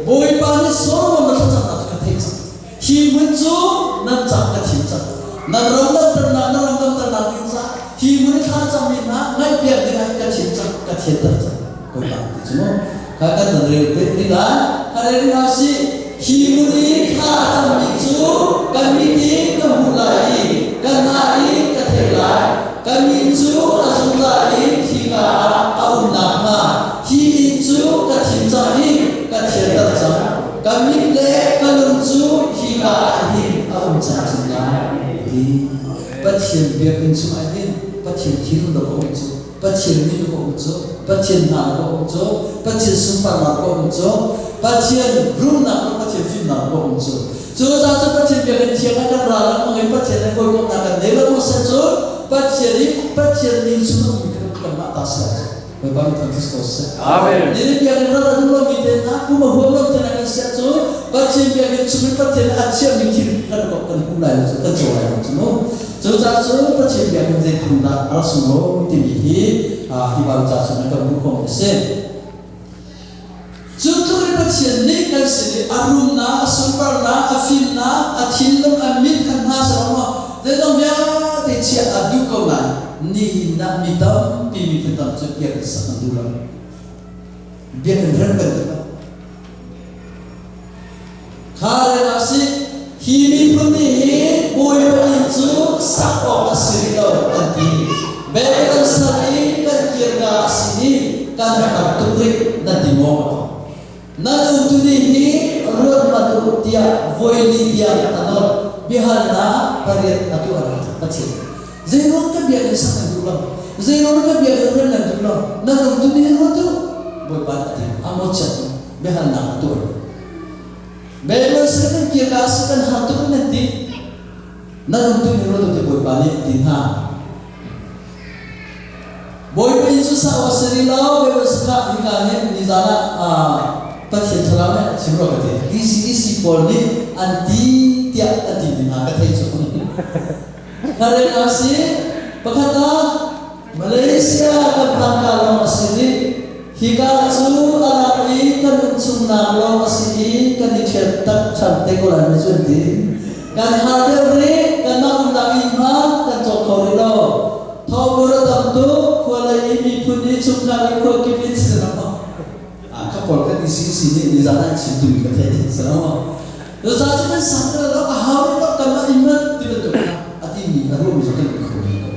Bawipa nih Solomon na thlacamnak cu ka theih cang. Hi hmun cu nan cang ka thim cang. Nan ram damternak na ram damternak ding ca hi hmun i thla cangmi hna ngaihpiak ding ah ka thim cang ka thianter cang. Bawipa ti cu mu. Kha kan nan rel te rih lai. Kha rel rih hna sih. Hi hmun i thla a cammi cu kan mit in ka hmuh lai i ka hna in ka theih lai. Ka min cu a zungzal in khika ah a um nakhnga hi inn cu ka thim cang i ka thianter cang. Ka mit le ka lung cu hika ah hin a um camcin lai, a ti. Pathian biakinn chungah hin Pathian thinlung dawh a um cu, Pathian min dawh a um cu, Pathian hna dawh a um cu, Pathian sunparnak dawh a um cu, Pathian rumnak le Pathian fimnak dawh a um cu. Cucaah cun Pathian biakinn thiang ah kan ra lengmang i Pathian he hawikomhnak kan nei lo seh cu Pathian i Pathian min chung a ummi kha kanmah ta si ahcun Bawipa nih thangṭhat ko seh. Amen. Nihin biakinn rat a duh lomi te hna pum a huam lo te hna kan si ahcun Pathian biakinn chung in Pathian a chiahmi thil kan kop kan hmu lai lo cu kan caw lai lo cu mu. Cucaah cun Pathian biakinn zeitindah a rak sunglawi timi hi hi Bible ca chung in kan hmuh khawhmi a si. Cu tluk in Pathian nih kan sin i a rumnak, a sunparnak, a fimnak, a thinlung, a mit, a hna zong maw zeizong vialte chiah a duh ko nain nihin ah mi tampi miphun tam cu biakinn sak an duh lo. Biakinn remh kan duh lo. Kha reng ah si hi miphun nih hin Bawipa inn cu sak awk a si rih lo an ti. Babylon sal i kan kirka a si i kan har tuk rih nan ti maw? Nan umtu nih hi ruat hmanh u tiah voi li tiang a nawlh. Biahalnak pariat a tuah Pathian. Zeiruang ka biakinn sak nan duh lo? Zeiruang ka biakinn rian nan duh lo? Nan umtu nih hin ruat u. Bawipa nih a ti. A mawchiat biahalnak a tuah. Babylon sin kan kir ka si kan har tuk nan ti. Nan um tuk in ruat u ti Bawipa nih a ti hna. Bawipa inn cu sa awk si rih lo, Babylon sin kha hika hin nizan ah Pathian thlarau nih a chim rua ka ti. DCEC pawl nih an ti tiah an ti mi hna ka thei cu. Karen a si. Pakhat ah Malaysia kan tangka lawng a si rih. Hika cu a lak i kan um chungnak lawng a si i kan i ṭhial tak ṭhan te ko lai mi cu an ti. Kan har deuh rih, kanmah umnak inn hmanh kan cawk kho rih lo. Thawhmur a tam tuk, khua lei i miphun i chungkhar i khua kip in si lo. Kha pawl kan ECC nih nizan ah chim timi ka theih thing si lo. Cucaah cu kan sang te lo a hau rih lo kanmah inn hmanh ti bantuk kha a timi a ruahmi cu kan kho rih ko.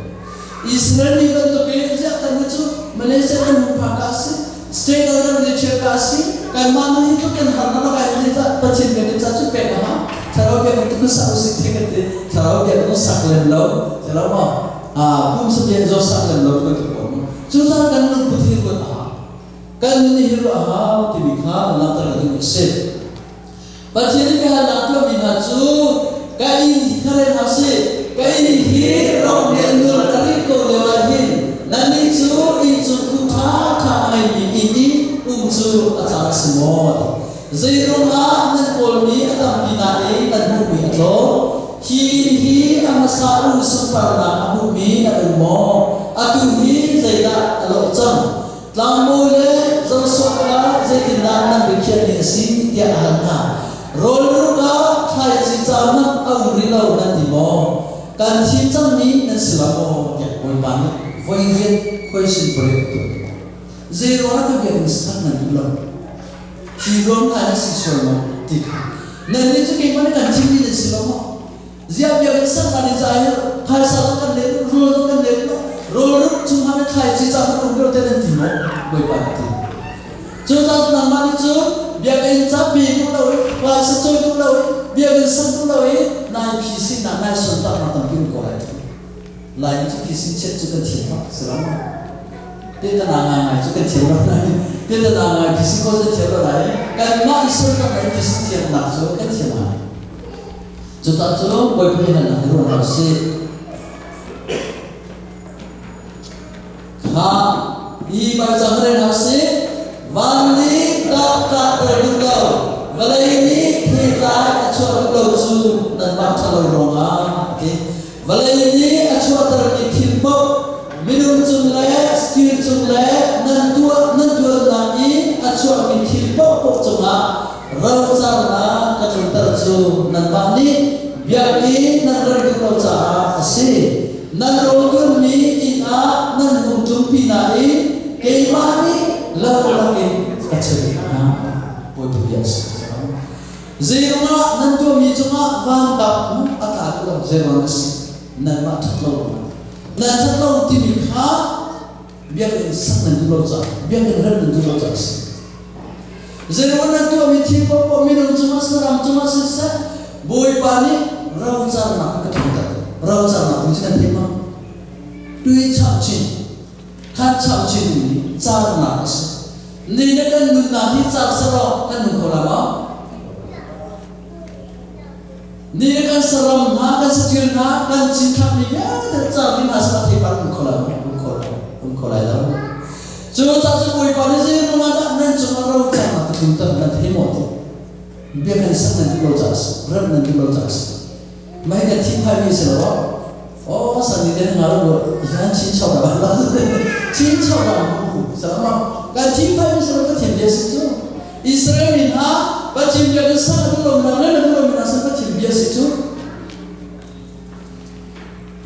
Israel mi bantuk in ziah kan cu Malaysia kan hung phak ka si, state dang kan Malaysia ka si, kanmah nan hi tluk kan har na lak ai zeicah Pathian biakinn ca cu pek a hau. Thlarau biakinn tu kan sak usih ti kan ti. Thlarau biakinn sak lem lo, thlarau maw pum sapian zo sak lem lo bantuk pawl mu. Cucaah kan lungput hi ruat a hau. Kan nun hi ruah a hau timi kha langhter ka duhmi a si. Pathian nih biahalnak tuahmi hna cu ka inn hi kha rem hna sih, ka inn hi ram le nur a rit ko lio ah hin nannih cu inncung khu ṭhaṭha a ngeimi inn i um cu a caan a si maw? Zeiruang ah nan kawlmi a tampi nain nan hmuhmi a tlawm? Hi inn hi a hmasa u sunparnak a hmuhmi nan um maw? Atu hi zeidah a lawh cang? Tlangbawi le Joshua kha zeitindah nan biakhiahmi a si tiah a hal hna. Rawlruk ah thlaici ca hmanh a um rih lo nan ti maw? Kan thim cangmi nan si lo maw? tiah Bawipa nih voi riat khuaisin pariat a tuah. Zeiruangah ka biakinn sak nan duh lo? Hi ruang hna hi si sual maw ti kha nannih cu keimah nih kan thimmi nan si lo maw? Ziah biakinn saknak ni ca hi phaisa zong kan leh rawl zong kan leh rawl ruk chung hmanh thlaici ca hmanh um reuh te nan ti maw? Bawipa nih a ti. Cucaah nangmah nih cun biakinn ca pe duh lo i phaisa cawi duh lo i biakinn sak duh lo i nai phisinnak nai sontaknak tampi um ko lai. Laimi cu phisin chiat cu kan thiam bak si lo maw? Tetana ngaingai cu kan thiam lo lai. Tetana ngai phisin ko cu thiam lo lai. Kanmah i sontaknak i phisin thiamnak cu kan thiam ngai. Cuta cu Bawipa nih nan ruah hna usih. Kha hi baicang re hna usih. Van nih tlak tlakter duh lo, vawlei nih theitlai a chuah duh lo cu nanmah ṭhalo ruangah a ti. Vawlei nih a chuahtermi thil paoh minung cung le stil cung le nan tuah nan tuannak i a chuahmi thil paohpaoh cungah Rocarnak ka tlunter cu nanmah nih biakinn nan rat duh lo caah a si. Nan rawlṭuanmi inn ah nan hung tlungpi nain keimah nih lo lakin ka chimh hna. Bawipa bia a si. Zeiruangah nan tuahmi cungah vantak a tla duh lo? Zeiruang a si? Nanmah ṭhat lo ruangah. Nan ṭhat lo timi kha biakinn sak nan duh lo caah, biakinn remh nan duh lo caah a si. Zeiruang nan tuahmi thil paohpaoh minung cungah saram cungah siseh, Bawipa nih rocarnak ka tlunter. Rocarnak tu cu nan theih ma? Tui chah chin, khat chah chin mi carnak a si. Ni le kan nunnak hi car selaw kan nung kho lai maw? Ni le kan saram hna, kan saṭil hna, kan cinthlakmi vialte car ding hna seh a theipar um kho lai maw? Um kho lai, um kho lai lo. Cu caah cun Bawipa nih zeiruang ah dah nan cungah rocarnak ka tlunter nan thei maw ti bia kan sak nan duh lo caah a si, remh nan duh lo caah a si. Mei kan thinphaimi si lo oh san ni den nga ro yan chin chau da la chin chau da mu sama kan thinphaimi si lo ka thiam bia si cu Israel mi hna Pathian bia kan sak duh lo na le duh lo mi hna san Pathian bia si cu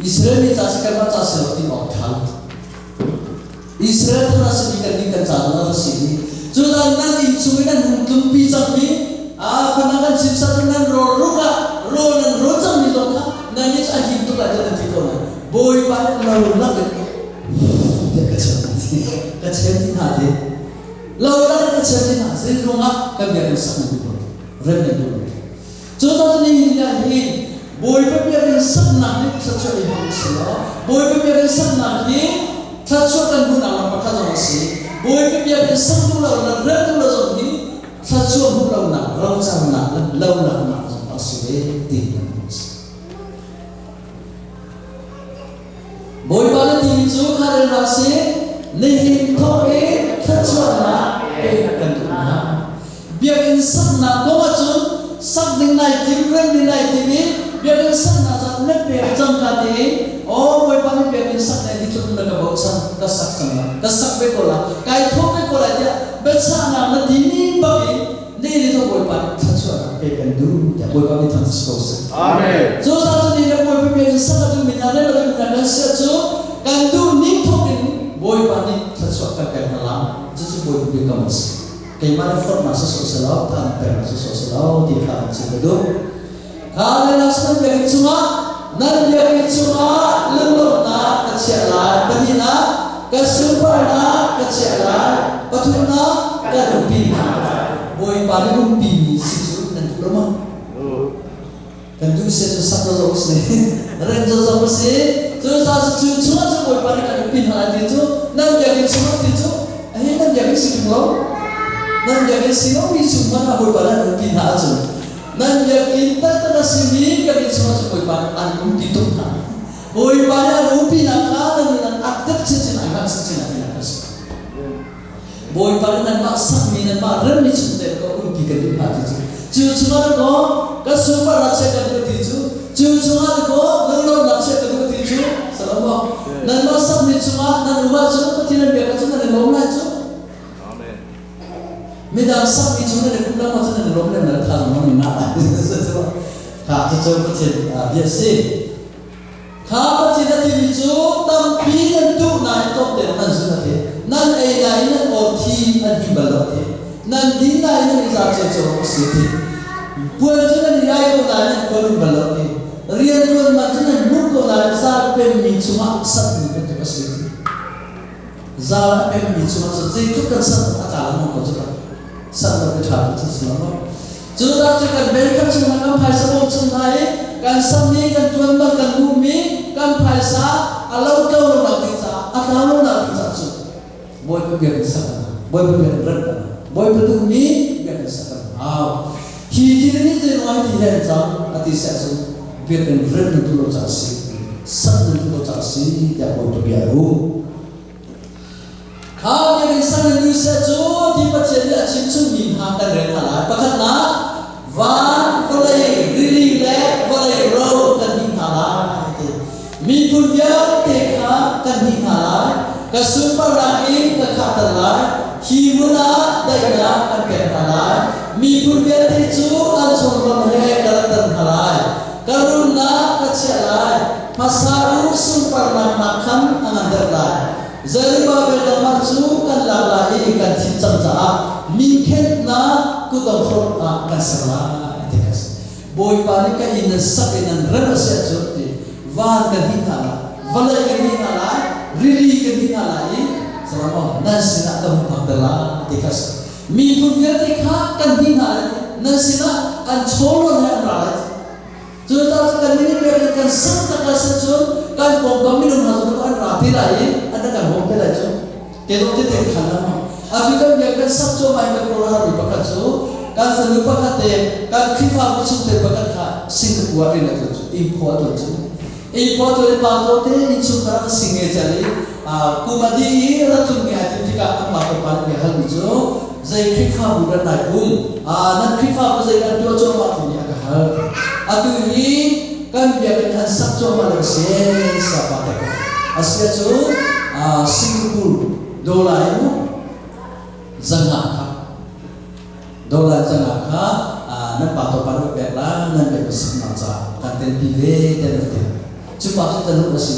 Israel mi ca si kan mah ca si lo ti awk ṭha Israel thar a simi kan nih kan ca zong a si i cudan nan inn chung i nan hung tlungpi cangmi a khana kan chim sa nan rawl ruk ah rawl nan rawl cangmi zong kha nan nih a him tuk lai tiah nan ti ko lai Bawipa nih lo lak in tiah ka chim ka chim ti hna ti lo lak in ka chim ti hna zei ruangah kan biakinn sak nan duh lo rem nan duh lo Cucaah nihin ah hin Bawipa biakinn saknak hi thluachuah i hmang si law Bawipa biakinn saknak hi thluachuah kan hmuhnak lam pakhat zong a si. Bawipa biakinn sak duh lo le rel duh lo zong hi thluachuah hmuh lonak, rocarnak le lolaknak zong a si ve ti kan hmuh a si. Bawipa na timi cu kha rel hna sih, nihin thawk in thluachuahnak pek kan duh hna. Biakinn saknak kong ahcun sak ding nai tim, rem ding nai tim i biakinn saknak caah na pek cangka tiin aw Bawipa nih biakinn sak na ti tluk na ka bochan, ka sak cang lai, ka sak ve ko lai, kai thawh ve ko lai tiah biachahnak na timi bak in Ni ni cu Bawipa nih thluachuahnak pe kan duh tiah Bawipa mi thang si ko seh. Amen. Cu zan cu ni le Bawipa bia in sak a duhmi hna rel a duhmi hna kan si ahcun kan duh ning thawk in Bawipa nih thluachuah kan pek hna lai. Cucu Bawipa biakam a si. Keimah nih forhnak sawsawh si lo, tha in peknak sawsawh si lo ti kha kan chim ka duh. Kha le nan biakinn chungah nan biakinn chungah lunglawmhnak ka chiah lai. Pahnihnak ka sunparnak ka chiah lai. Pathumnak kan umpi hna lai. Bawipa nih umpimi si cu nan duh lo maw? Kan duh si cu sak zo si, rem zo zo si. Cu ca cu chungah cu Bawipa nih kan umpi hna lai ti cu nan biakinn chungah ti cu hi nan biakinn si ṭung lo. Nan biakinn si lomi chung hmanh ah Bawipa nih an umpi hna ahcun Nan biakinn taktak a simi kan innchungah cu Bawipa nih an umpi tuk hna. Bawipa nih an umpinak kha nan nun an ak deuh chinchin ai hngalh chinchin ah tinak a si. Bawipa nih nanmah sakmi nanmah remmi chung te ka umpi kan duh hna ti cu. Cu chungah na kaw ka sunparnak chiah kan duh ti cu. Cu chungah na kaw lunglawmhnak chiah kan duh ti cu. Salomo, nanmah sakmi chungah nan um ahcun Pathian nan biak ahcun nan i lawm lai cu. Midang sakmi cu nan i pum lengmang cu nan i lawm lem le tha zong nan ngah lai. Kha cucu Pathian bia a si. Kha Pathian a timi cu tampi nan tuh nain tlawmte nan zun a ti. Nan ei nain nan awr thi an him bal lo a ti. Nan din nain nan i za cio a si ti. Puan cu nan i ai ko nain nan khual um bal lo ti. Rianṭuan man cu nan hmuh ko nain zal pemmi chungah sakmi bantuk a si ti. Zal a pemmi chungah cun zeitluk kan sak a tla lengmang ko cu ta. Sak lo ti ṭha tu cu si lo maw? Cu ta cu kan bel khat chung kan phaisa bawm chung hna i kan sammi kan ṭuan man kan hmuhmi kan phaisa a lo tlo lo nak ding caah a tlau lo nak ding caah cu Bawipa biakinn sak an hau. Bawipa biakinn remh an hau. Bawipa duhmi biakinn sak an hau. Hi thil nih zeiruang hi ti he an cang a ti seh ahcun biakinn remh nan duh lo caah a si, sak nan duh lo caah a si tiah Bawipa bia a um. Kha biakinn sak nan duh seh cu ti Pathian nih a chim chungmi hna kan rel hna lai. Pakhatnak, van, vawlei, rili le vawlei ro kan hnih hna lai ti. Miphun vialte kha kan hnih hna lai, ka sunparnak in ka khahter lai, hi hmun ah daihnak kan pek hna lai. Miphun vialte cu an chawngron he ka ratter hna lai, ka rumnak ka chiah lai, hmasa u sunparnak nak khan a ngan deuh lai. Zerubbabel nangmah cu kan lak lai i kan thim cang caah mi khenhnak kutdonghrolh ah kan ser lai ti kha si. Bawipa nih ka inn nan sak i nan rem a si ahcun ti van kan hnih hna lai, vawlei kan hnih hna lai, rili kan hnih hna lai i salamu nan sinah ka hung phak lai ti kha si. Miphun vialte kha kan hnih hna lai nan sinah an chawlrawn he an ra lai. Cucaah kan nih biakinn kan sak tak ah sin cun kan pawngkam minung hna zong an ra te lai i an kan bawm te lai cu. Te dawh tete khan la ma. Atu kan biak kan sak cuahmah in kan khuaruahhar mi pakhat cu kan fanu pakhat te kan Khrihfabu chungtel pakhat kha Singapore ah rian a tuan cu inn-phaw a tuan cu. Inn-phaw a tuan i pa taw te innchungkhar ah ka sing nge cal i kum a dih i rat tlun mi ai tim tikah an pa pa nih bia halmi cu zei Khrihfabu dah nai pum nan Khrihfabu zei dah tuah cuahmah timi a ka hal. Atu hi kan biakinn an sak cuahmah le si siapa te ka asia cu Singapore dollar in zanga kha dollar zanga kha nan pa to pa nih pek la nan pek sak ca kan tel pi ve te na ti cu pa cu tanuk a si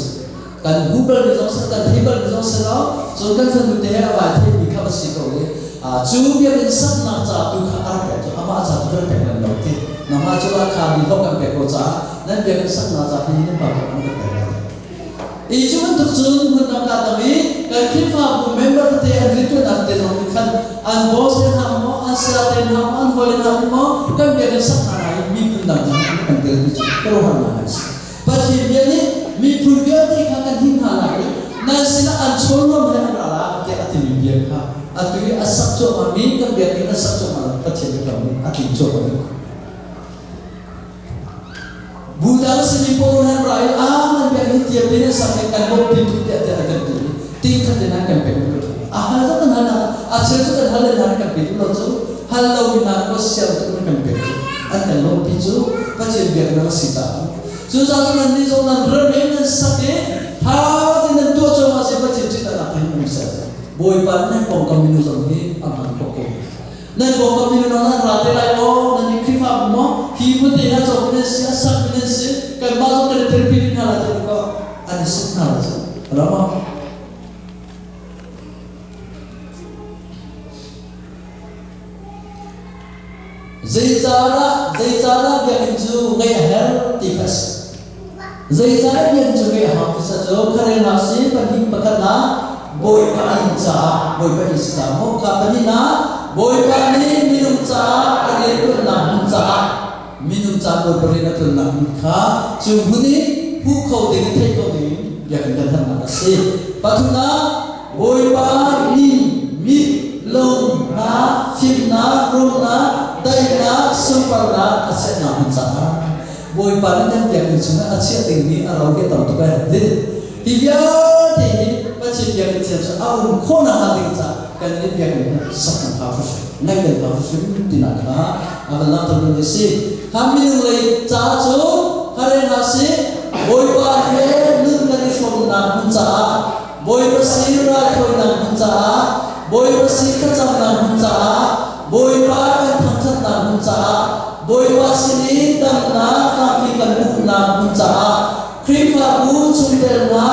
kan hmu bal mi zong si kan thei bal mi zong si lo cun kan fanu te he a vai thei mi kha a si ko i cu biakinn saknak ca tu kha a rak pek cu amah ca tu kan pek lan lo ti nangmah cu a kha mi hok kan pek ko caah nan biakinn saknak ca hi nan pa kan kan pek lai i cu bantuk cun hmun dang ka dang i kan Khrihfabu member tete an riantuannak te zong nih khan an boss te hna maw an saya te hna maw an hawi hna maw kan biakinn saknak ah hin miphun dang hna kan tel ti cu khuaruahharnak an si. Pathian bia nih miphun vialte kha kan him hna lai i nan sinah an chawlnuam he an ra lai tiah a timi bia kha atu i a sak cuahmahmi kan biakinn an sak cuahmah Pathian biakam nih a tling cuahmah ding. Bu dang simi pawl nan ra i a nan biakinn hi tiap in an sak i kan bawmh pi tuk tiah tiah kan ti i ting khat in an kan pek lo a hal zong kan hal a cheu cu kan hal le hna kan pe duh lo cu hal lo mi hna ko siang tu kan pek cu an kan lawmpi cu Pathian biaknak a si caah Cucaah cun nannih zong nan ram i nan sak i ṭha tein nan tuah cuahmah si Pathian ṭihnak hin um seh. Bawipa nih nan pawngkam minu zong hi a hman khawh ko. Nan pawngkam minu nan ra te lai maw? Nan nih Khrihfabu maw? Hi hmun te hna cawk nan si, a sak nan si, kanmah zong kan i telpi rih hna lai ti ko an i suk hna lai cu. Rama. Zeicahdah zeicahdah biakinn cu ngeih a herh ti kha a si. Zeicahdah biakinn cu ngeih a hau ti sa cu kharelnak si pahnih pakhatnak Bawipa inn caah Bawipa inn si caah maw ka pahnihnak Bawipa nih minung caah a rianṭuannak hmun caah minung caah Bawipa rian a ṭuannak hmun kha cu hmun i hmuh kho ding in theih kho ding in biakinn kan herhnak a si. Pathumnak Bawipa nih mit, lung, hna, fimnak, rumnak, daihnak, sunparnak a chiahnak hmun caah Bawipa nih nan biakinn chungah a chiah dingmi a ro hi a tam tuk ai. Hi vialte hi Pathian biakinn thiang cu a um khawhnak hnga ding caah kan nih biakinn hi sak kan hau hrimhrim, ngaih kan hau hrimhrim tinak kha a kan langhter duhmi a si. Kha minung lei caah cu kha rel hna sih, Bawipa he nun kan i hrawmnak hmun caah Bawipa sin raithawinak hmun caah, Bawipa sin thlacamnak hmun caah, Bawipa kan thangṭhatnak hmun caah, Bawipa sin i damnak tlangpi kan hmuhnak hmun caah, Khrihfabu chungtel hna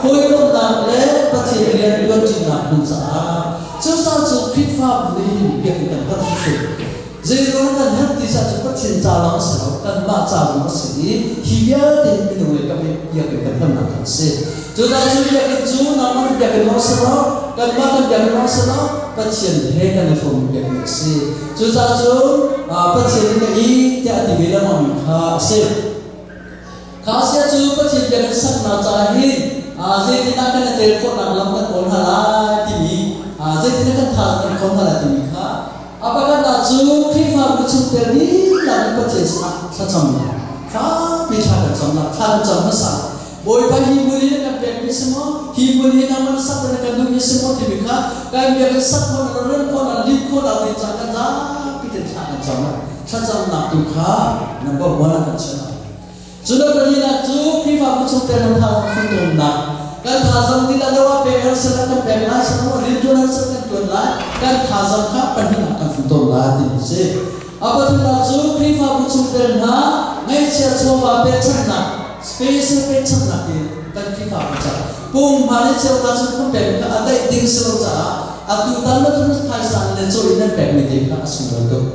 hawikomhnak le Pathian rian ṭuanṭinak hmun caah. Cucaah cu Khrihfabu nih hin Biakinn kan herh hrimhrim. Zeiruang kan herh ti sah cu Pathian ca lawng a si lo, kanmah ca zong a si i hi vialte hi minung le kam i biakinn kan herhnak kha a si. Cucaah cu biakinn cu nangmah na biakinn lawng si lo, kanmah kan biakinn lawng si lo, Pathian he kan i hrawmmi biakinn a si. Cucaah cun Pathian nih ka i tiah a ti ve lengmangmi kha a si. Kha sia cu Pathian biakinn saknak caah hin zeitindah kan i tel khawhnak lam kan kawl hna lai timi, zeitindah kan thazaang kan khon hna lai timi kha a pakhatnak cu Khrihfabu chungtel dihlak in Pathian sinah thlacamnak fakpi thla kan cam lai, thla kan cam hmasa. Bawipa hi hmun hi na kan pekmi si maw? Hi hmun hi nangmah na sak na kan duhmi si maw timi kha kan biakinn sak khawhnak le rem khawhnak, lim khawhnak ding caah kan zapi tein thla kan cam lai. Thlacamnak tu kha number one ah kan chiah lai. Cu le pahnihnak cu Khrihfabu chungtel nan thazaang funtomnak kan thazaang dihlak lo ah pek harsat ah kan pek lai, sanam riantuan harsat kan tuan lai, kan thazaang kha pahnihnak kan funtom lai timi a si. A pathumnak cu Khrihfabu chungtel hna ngaihchia chawva pekchanhnak, special pekchanhnak in kan Khrihfabu caah pumhma le cheuhra cu kan pek kha a daih ding si lo caah atu tan bantuk phaisa le caw in nan pekmi te kha a sunglawi tuk.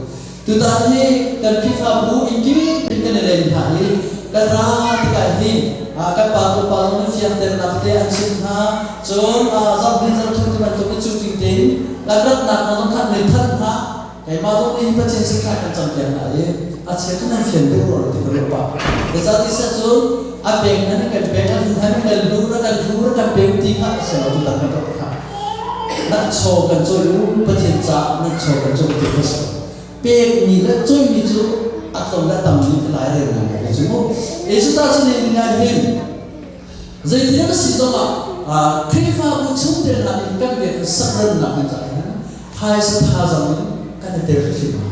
Tutan hi kan Khrihfabu inn kip in kan i len hna i kan ra tikah hin kan pa tu pa zong nih fiangternak te an chimh hna. Cun zarhhnih zarhthum ti bantuk in cu ting tein kan ratnak kong zong kha an i thanh hna. Keimah zong nih Pathian sin thla kan campiak hna i a cheu cu nan fian deuh rua ti ka ruah pah. Zeicahti seh cun a pek nan kan pek a hnu kan lu ra kan lu ra kan pek ti kha a si lo tutan kan ruah kha. Nan chaw kan cawi u Pathian caah nan chaw kan cawi ti kha si. Pekmi le cawimi cu a tlawm le a tam mi lai rel ngai ngai cu mu. Jesuh ta cu ni ngai hin zeitin a si zongah Khrihfabu chungtel hna in kan biakinn sakrannak in caah hin phaisa thazaang in kan i tel hrimhrim a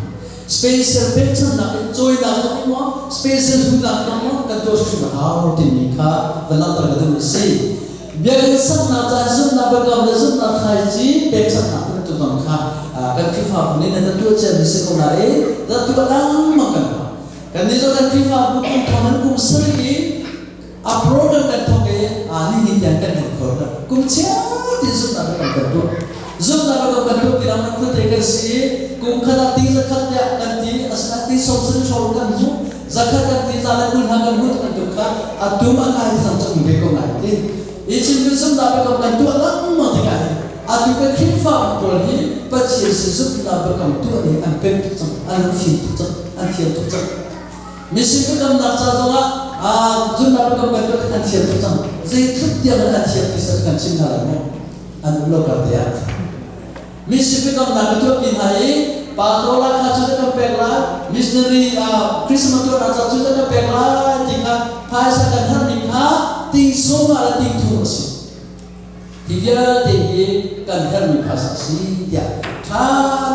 special pekchanhnak in cawinak zong in maw special hunak zong maw kan tuah hrimhrim a hau timi kha van langhter ka duh a si. Biakinn saknak caan zumhnak biakam le zumhnak thlaici pekchanhnak bantuk zong kha kan Khrihfabu nih nan tuah ciami si ko nain rak tuah lengmang kan hau. Kannih zong kan Khrihfabu kum thong in kum sarih i a program kan thawk i nihin tiang kan hmuh kho lo. Kum chia tin zumhnak biakam kan tuah. Zumhnak biakam kan tuah ti lang khuate kan si i kum khat ah ti zakhat tiah kan ti asinain ti som sin hrawng kan hmuh zakhat kan ti za le 20 hna kan hmuh bantuk kha atum a kai thang cang ve ko lai ti. I chin zumhnak biakam kan tuah lengmang tikah hin atu kan Khrihfa pawl hi Pathian sin zumhnak biakam tuah nih an pem tuk cang, an fim tuk cang, an thiam tuk cang. Mising biakamnak ca zongah zumhnak biakam kan tuah an thiam tuk cang. Zeitluk tiang in an thiam ti sa kan chim hna lai mu. An um lo kar te ah. Mising biakamnak ka tuahpi hna i pastor la kha cu kan pek lai, missionary Christmas tuahnak ca cu kan pek lai ti kha phaisa kan herhmi kha ting sawm ah le ting thum a si. Hi vialte hi kan herhmi phaisa a si tiah ṭha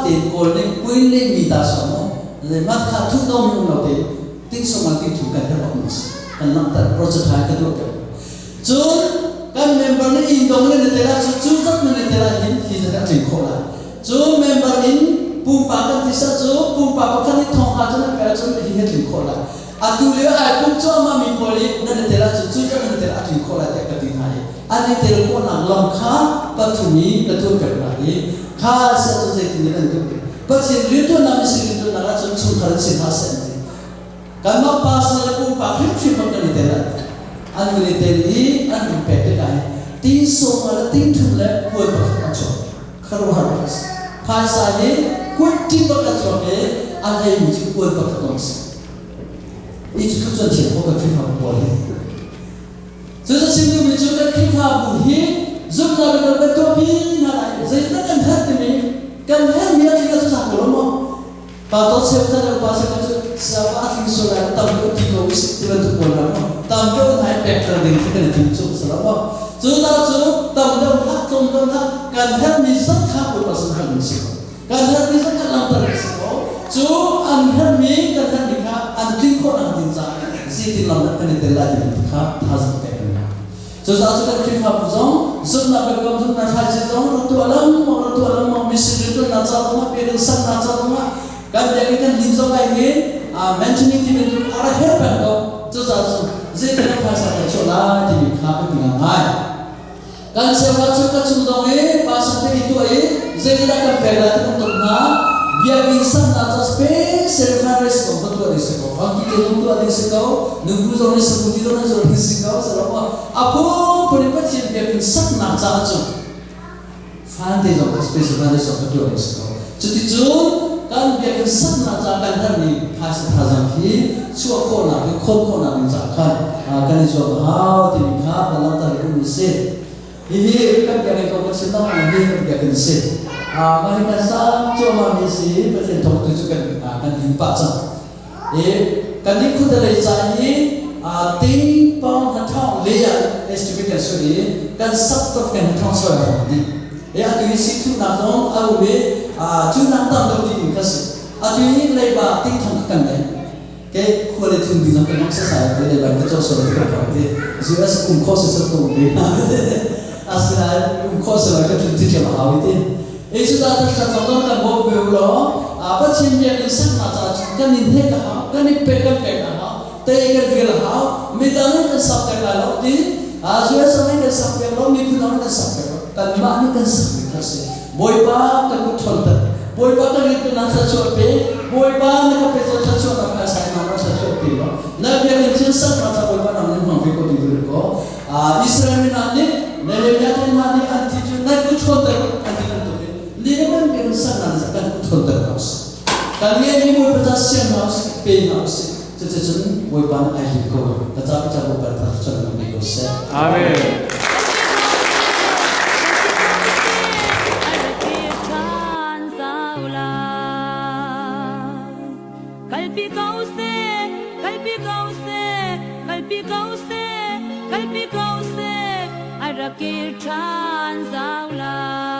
tein kawl ning kuin ning mi ta sawm mu zeimat kha thuh dawmi um lo tein ting sawm ah ting thum kan herh awk mi a si. Kan langhter project ṭha ka tuah piak. Cun kan member nih inn dong in na tel ahcun cu zat na tel ah hin hi zat a tling khawh lai. Cu member in pumpak kan ti sah cu pumpak pakhat nih thong ha cu nan pek ahcun hi hi a tling khawh lai. Atu lio ai pum cuahmah mi pawl i nan i tel ahcun cu zat nan tel a tling khawh lai tiah ka ti hna i an i tel khawhnak lam kha pathum i ka tuahpiak hna i kha sah cu zeitin dah nan tuah piak. Pathian riantuannak misi riantuannak ahcun chungkhar in si hlah seh an ti. Kanmah pastor le pumpak hrimhrim bak kan i tel ah an vun i tel i an vun pek tikah hin ting sawm le ting thum le puan pakhat a chuak khuaruahhar bak a si. Phaisa hi kutṭi bak a chuak i a hleimi cu puan pakhat lawng a si. Hi cu tluk cun thiam khawh kan Khrihfabu pawl hi. Cu cu chim duhmi cu kan Khrihfabu hi zumhnak in kan tuahpi hna lai. Zeitindah kan herh timi kan herhmi a tling a cu ko lo maw? Pa dawt cheukhat le upa cheukhat cu siapa a tling sual lai tam deuh ti ko usih ti bantuk pawl hna maw tam deuh hna i pekter ding khi kan i tim cu si lo maw cu ta cu tam deuh hlah tlawm deuh hlah kan herhmi zat kha Bawipa sin hal ding si ko kan herhmi zat kha lamter ding si ko cu an herhmi kan herhmi kha an tling khawh nak ding caah zeitin lam dah kan i tel lai timi kha thazaang pek kan hau. Cucaah cu kan Khrihfabu zong zumhnak biakam zumhnak thlaici zong rak tuah lengmang rak tuah lengmang mission riantuannak ca zongah biakinn saknak ca zongah kan biakinn kan lim zong ai hin mentioning ti bantuk a rak herh peng ko. Cucaah cu zeitin dah phaisa kan chuah lai timi kha biapi ngai. Kan cheuhra cu ka chung zong i pastor te i tuah i zeitindah kan pek lai ti bantuk hna. Biakinn saknak ca special fundraise kong kan tuah ding si ko. Angki te zong tuah ding si ko. Nubu zong nih sakuti zong nan zuar ding si ko. Salo a phunphun in Pathian biakinn saknak caah cun fan te zong special fundraise zong kan tuah ding si ko. Cuticun kan biakinn saknak caah kan herhmi phaisa thazaang hi chuah khawhnak hi khawn khawhnak ding caah khan kan i zuam a hau timi kha kan langhter duhmi a si. Hihi kan biakinn ko kan si lo hi kan biakinn si. Mah hi kan sang cuahmah mi si Pathian thawngtu cu kan kan din pah cang. I kan nih khutalei ca hi ting pawng hnathawng le ah estimate kan suai i kan sak tok kan hnathawng suai thawng dih. E atu hi si thunak zong a um i cu nak tam deuh ti ding kha si. Atu hi leiba ting thong kan nei. Ke khua le thun ding zong kan mak sasai te le ban ka caw sual te ka te US um kho se sal ko be asinain um kho se ka thun thi thiam a hau te e chu ta ta kha zong kan bo be lo a Pathian biak in sak na cha kan in he ka hau kan i pe kan pe ka hau te kan vil hau mi dang kan sak te ka lo ti a US nih kan sak pe lo mi phun kan sak pe lo kan mah nih kan sak mi kha si Bawipa kan kut ṭhawnter. Bawipa kan rit na thluachuah pe. Bawipa na ka pe cu thluachuah na ka sai na rak thluachuah pe lo. Na biakinn thil sak na tha Bawipa nang nih hmang ve ko ti tu ko. Israel mi hna nih Nehemiah te hna nih an ti cu nan kut ṭhawnter an ti bantuk in ni le kan biakinn sak na kan kut ṭhawnter hna usih. Kan ngeihmi Bawipa ca siang hna usih, pe hna usih. Cuticun Bawipa nih ai lim ko. Ka ca ka ca Bawipa thluachuah na pe ko seh. Amen. Kalpi ko seh, kalpi ko seh, kalpi ko seh, kalpi ko seh, a rak kir ṭhan zau lai.